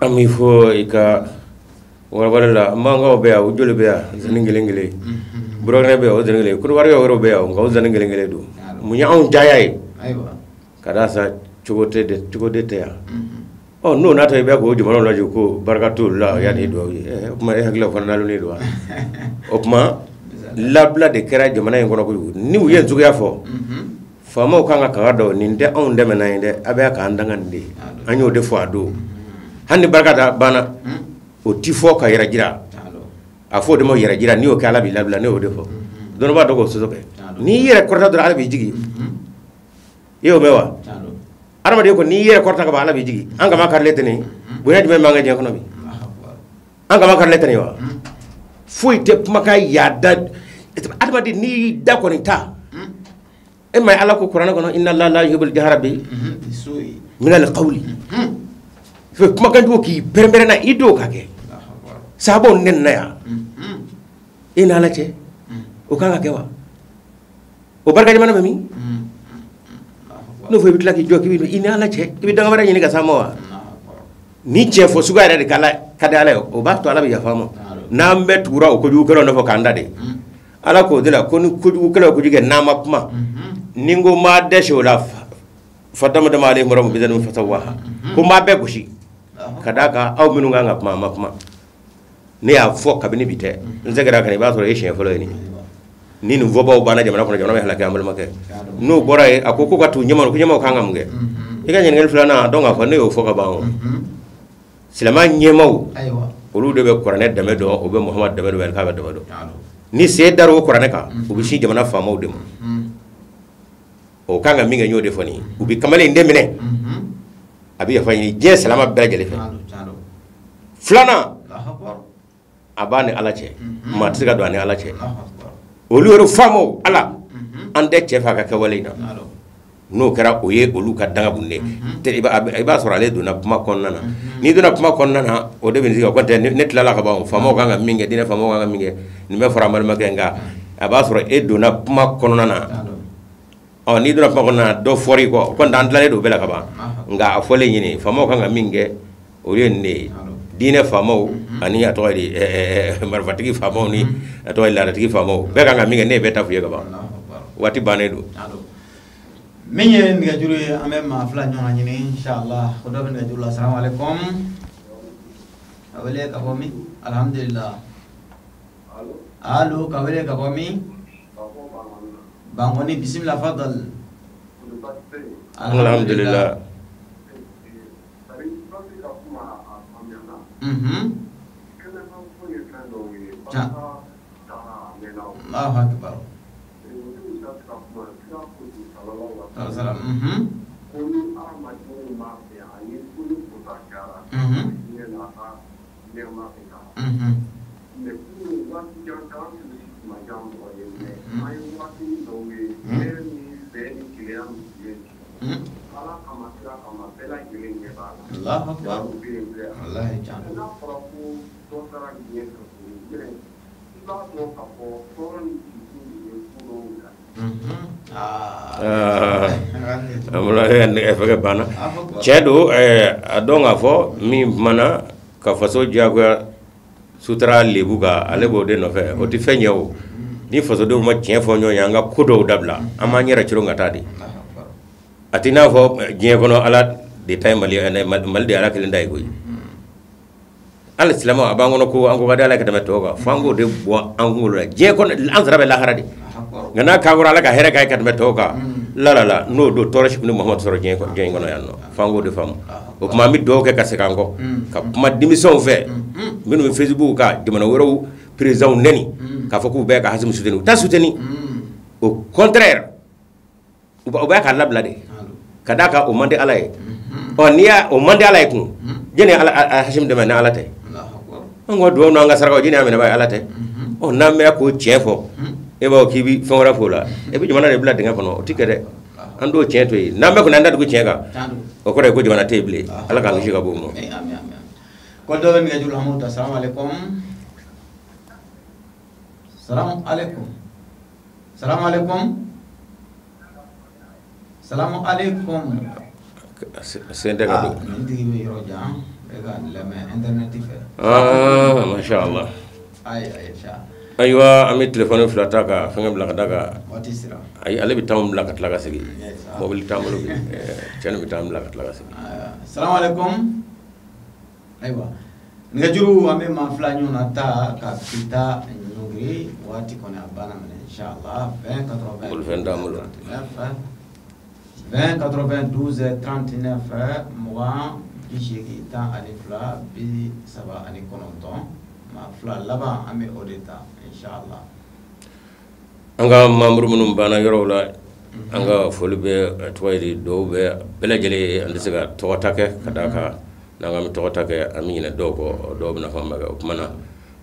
An b'i fɔ i ka walawalali la. N b'ankaw bɛ yan, u joli bɛ yan zani kelen kelen, Burukina bɛ yan o zani kelen, Kodiwari yɔrɔ bɛ yan nka o zani kelen kelen don. Mun ye anw diya ye? Ka da sa cogo de tɛ yan. Ɔ n'o n'a ta i bɛ k'o jamanaw lajɛ ko barika t'olu la yanni dugawu ye, o tuma e hakili la o fana nalonnen don wa? O tuma labila de kɛra jamana in kɔnɔ kojugu. Ni u ye juguya fɔ, faamaw kan ka kaga dɔn nin tɛ anw dɛmɛ n'a ye dɛ, a bɛ k'an danga nin de ye. An y'o de fɔ a don. Hali ni barika da banna, o ti fɔ ka yɛrɛ jira. A fɔ o de ma yɛrɛ jira, n'i y'o kɛ Ala b'i labila, ne y'o de fɔ. Dɔnnibaa dɔ k'o sɔsɔ kɛ. N'i yɛrɛ kɔrɔta dɔrɔn Ala b'i jigin. I y'o mɛn wa? Adamaden ko n'i yɛrɛ kɔrɔta ka ban Ala b'i jigin. An kama karilen tɛ nin ye. Bonya jumɛn b'an ka diɲɛ kɔnɔ bi? An kama karilen tɛ nin ye wa? Foyi tɛ kumakan yaada. Adamaden n'i y'i da kɔni ta, e ma ye Ala ko kuranɛ kɔnɔ inna Allaha la yuhibbul jahra bi minal qawli. Kumakan jugu k'i pɛrɛn-pɛrɛn na i d'o ka kɛ. Sahabaw nɛni na yan. E ni Ala cɛ, o kan ka kɛ wa? O barika jamana bɛ min? N'o fɔ i bɛ tila k'i jɔ k'i bɛ i ni Ala cɛ, i bɛ danga wɛrɛ ɲini ka s'a ma wa? Ni cɛ fɔ suguya yɛrɛ de ka di Ala ye, o b'a to Ala bɛ yafa an ma. N'an bɛɛ tugura o kojugukɛlaw nɔfɛ k'an da de. Ala k'o de la ko ni kojugukɛlaw kojugu kɛ n'an ma kuma, ni n ko n b'a dɛsɛ o la fa dama dama ale mɔrɔ min bɛ fasa wa ko n b'a bɛɛ gosi ka d'a kan aw minnu kan ka kuma a ma kuma. Ne y'a fɔ kabini bi tɛ, n seginna ka na i b'a sɔrɔ e siɲɛ fɔlɔ ye nin ye. Ni nin fɔbaw banna jamana kɔnɔ, jamana bɛ halaki an balimakɛ. N'o bɔra yen, a ko ko ka t'u ɲɛma, ko ɲɛmaw kan ka mun kɛ? I ka ɲininkali filanan dɔn k'a fɔ ne y'o fɔ ka ban o. Silamɛ ɲɛmaw, olu de bɛ kuranɛ dɛmɛ dɔn, u bɛ Muhamadu dɛmɛ dɔn, k'a bɛ dɛmɛ dɔn. Ni sen dar'o o kuranɛ kan, u bɛ sin jamana faamaw de ma. O kan ka min kɛ, n y'o de fɔ nin ye. U bɛ kamalen in de minɛ, a bɛ yafa ɲini diɲɛ silamɛ bɛɛ lajɛlen fɛ. Filanan, a b'a ni Ala cɛ, maa tɛ se ka don a ni Ala cɛ. Olu yɛrɛ faamaw, Ala, an tɛ cɛ fɛ a ka kɛwale in na. N'o kɛra, o ye olu ka danga bunde. I b'a sɔrɔ ale donna kuma kɔnɔna na. N'i donna kuma kɔnɔna na, o de bɛ sigi o tɛ ne tilala ka ban. Faamaw kan ka min kɛ, diinɛ faamaw kan ka min kɛ, nin bɛ fara an balimakɛ, nka a b'a sɔrɔ e donna kuma kɔnɔna na. Ɔ n'i donna kuma kɔnɔna na, dɔ fɔra i kɔ, o kɔni an tilalen don o bɛɛ la ka ban. Nka a fɔlen ɲini, faamaw kan ka min kɛ, o ye nin de ye. Diinɛ faamaw ani a tɔgɔ ye di, marifatigi faamaw ni a tɔgɔ ye laadatigi faamaw, bɛɛ kan ka min kɛ, ne ye bɛɛ ta f'u ye ka ban. Waati bannen don. Min ye nɛgɛjuru ye, an bɛ maa fila ɲɔgɔn ɲini inshallah. Ko dɔ bɛ nɛgɛjuru la. Salamu alaikum. Ka wele ka bɔ min? Alhamdulillah. Allo, ka wele ka bɔ min? Bankoni, bisimila, fadal. Alhamdulillah. Allahu akbar. Allahu akbar. Wallahi can. Fɛngɛ banna. Cɛ don, a dɔn k'a fɔ min kumana ka faso diyagoya sutura lebu kan, ale b'o de nɔfɛ, o tɛ fɛn ɲɛ o. Ni fasodenw ma tiɲɛ fɔ ɲɔgɔn ye, an ka ko dɔw dabila, an b'an yɛrɛ coron ka taa de. A t'i n'a fɔ diɲɛ kɔnɔ Ala de ta ye Mali, Mali de ye Ala kelen ta ye koyi. Hali silamɛw a b'an kɔnɔ ko an ko ka di Ala ka tɛmɛ tɔw kan, fo an k'o de bɔ an kunkolo la. Diɲɛ kɔnɔ an sara bɛ lahara de. Nka n'a kan kɔrɔ Ala ka hɛrɛ k'a ye ka tɛmɛ tɔw kan, la la la, n'o don tɔɔrɔ si tun tɛ Muhamadu sɔrɔ diɲɛ kɔnɔ yan nɔ. Fo an k'o de faamu. O tuma an bɛ dugawu kɛ ka segin an kɔ, ka kuma denmisɛnw fɛ minnu bɛ Facebook kan, jamana wɛrɛw présidents nɛni, k'a fɔ k'u bɛ ka Hasimi soutenir, u t'a soutenir. Au contraire, u b'a k'a labila de, ka d'a kan o man di Ala ye. Ɔ n'i y'a o man di Ala ye kun, jɛni Ala Hasimi dɛmɛ ni Ala tɛ. An ka dugawu n'an ka sarakaw, jɛni y'a minɛ ba ye Ala tɛ. Ɔ n'an bɛ k'o tiɲɛ fɔ, e b'a fɔ k'i bɛ fɛn wɛrɛ f'o la, e bɛ jamana de bila dingɛ kɔnɔ, o tɛ kɛ dɛ. An t'o tiɲɛ to yen. N'an bɛ kɔni an da tugu tiɲɛ kan, o kɔrɔ ye ko jamana tɛ yen bilen. Ala k'an kisi ka bɔ o ma. Ko dɔ bɛ nɛgɛjuru la, an b'o ta. Salamu alaikum. Salamu alaikum. Salamu alaikum. Salamu alaikum. Sen tɛ ka don. Nin tigi bɛ yɔrɔ jan, e ka lamɛn internet fɛ. Ah, masha Allah. Ayi, ayi, sha. Ayiwa, an bɛ telefɔni fila ta ka fɛngɛ bila ka da kan. Waati sera. Ayi, ale bɛ taa bila ka tila ka segin. Mobili t'an bolo bi. Cɛ nin bɛ taa bila ka tila ka segin. Salamu alaikum. Ayiwa, nɛgɛjuru, an bɛ maa fila ɲɔgɔn na ta ka kita ɲɔngiri. Waati kɔni a banna minɛ, inshallah. 20 80 Bolifɛn t'an bolo. 20 92 39, 20 82 39. Maa fila laban, an bɛ o de ta, inshallah. An ka membre minnu banna yɔrɔw la, an ka foli bɛ, tɔgɔ ye di, dɔw bɛ bɛɛ lajɛlen ye. An tɛ se ka tɔgɔ ta kɛ ka d'a kan n'an k'an bɛ tɔgɔ ta kɛ, an bɛ ɲinɛ dɔw kɔ, dɔw bɛna fɔ an bɛ. O tuma na,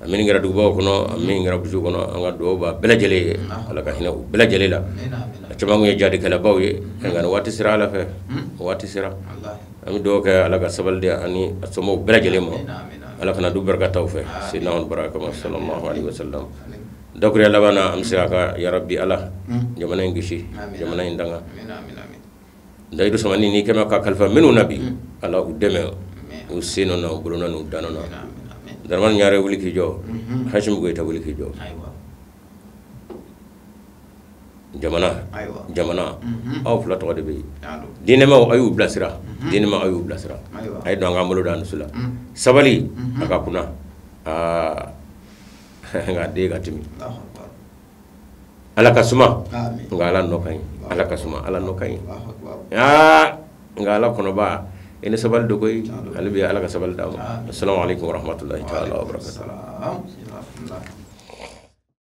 a min kɛra dugubaw kɔnɔ, a min kɛra burusi kɔnɔ, an ka dugawu b'a bɛɛ lajɛlen ye. Ala ka hinɛ u bɛɛ lajɛlen la. A caman kun ye jadikɛlabaw ye, nka nin waati sera Ala fɛ, waati sera. An bɛ dugawu kɛ, Ala ka sabali di ani a somɔgɔw bɛɛ lajɛlen ma. Ala kana du barika t'aw fɛ, Seydina baraka kama, sallallahu alaihi wasallam. Dakuruya laban na, an bɛ se ka yarabi Ala jamana in kisi, jamana in danga. Layidu samani n'i kɛmɛ ka kalifa minnu na bi, Ala u dɛmɛ u sen nɔ na, u bolo na, n'u danɔ na. Daramani Ɲare, wuli k'i jɔ. Hasimu Goyita, wuli k'i jɔ. Jamana, jamana, aw fila tɔgɔ de bɛ yen. Diinɛmaw, a y'u bilasira. Diinɛmaw, a y'u bilasira. A ye don an k'an bolo da an dusu la. Sabali a ka kunna. Aa, nka den ka timi. Ala ka suma, nka Ala nɔ ka ɲi. Ala ka suma, Ala nɔ ka ɲi. Aa, nka Ala kɔnɔba, i ni sabali dogo koyi. Ale bɛ Ala ka sabali d'a ma. Assalamu alaikum warahmatullahi ta'ala wabarakatuh.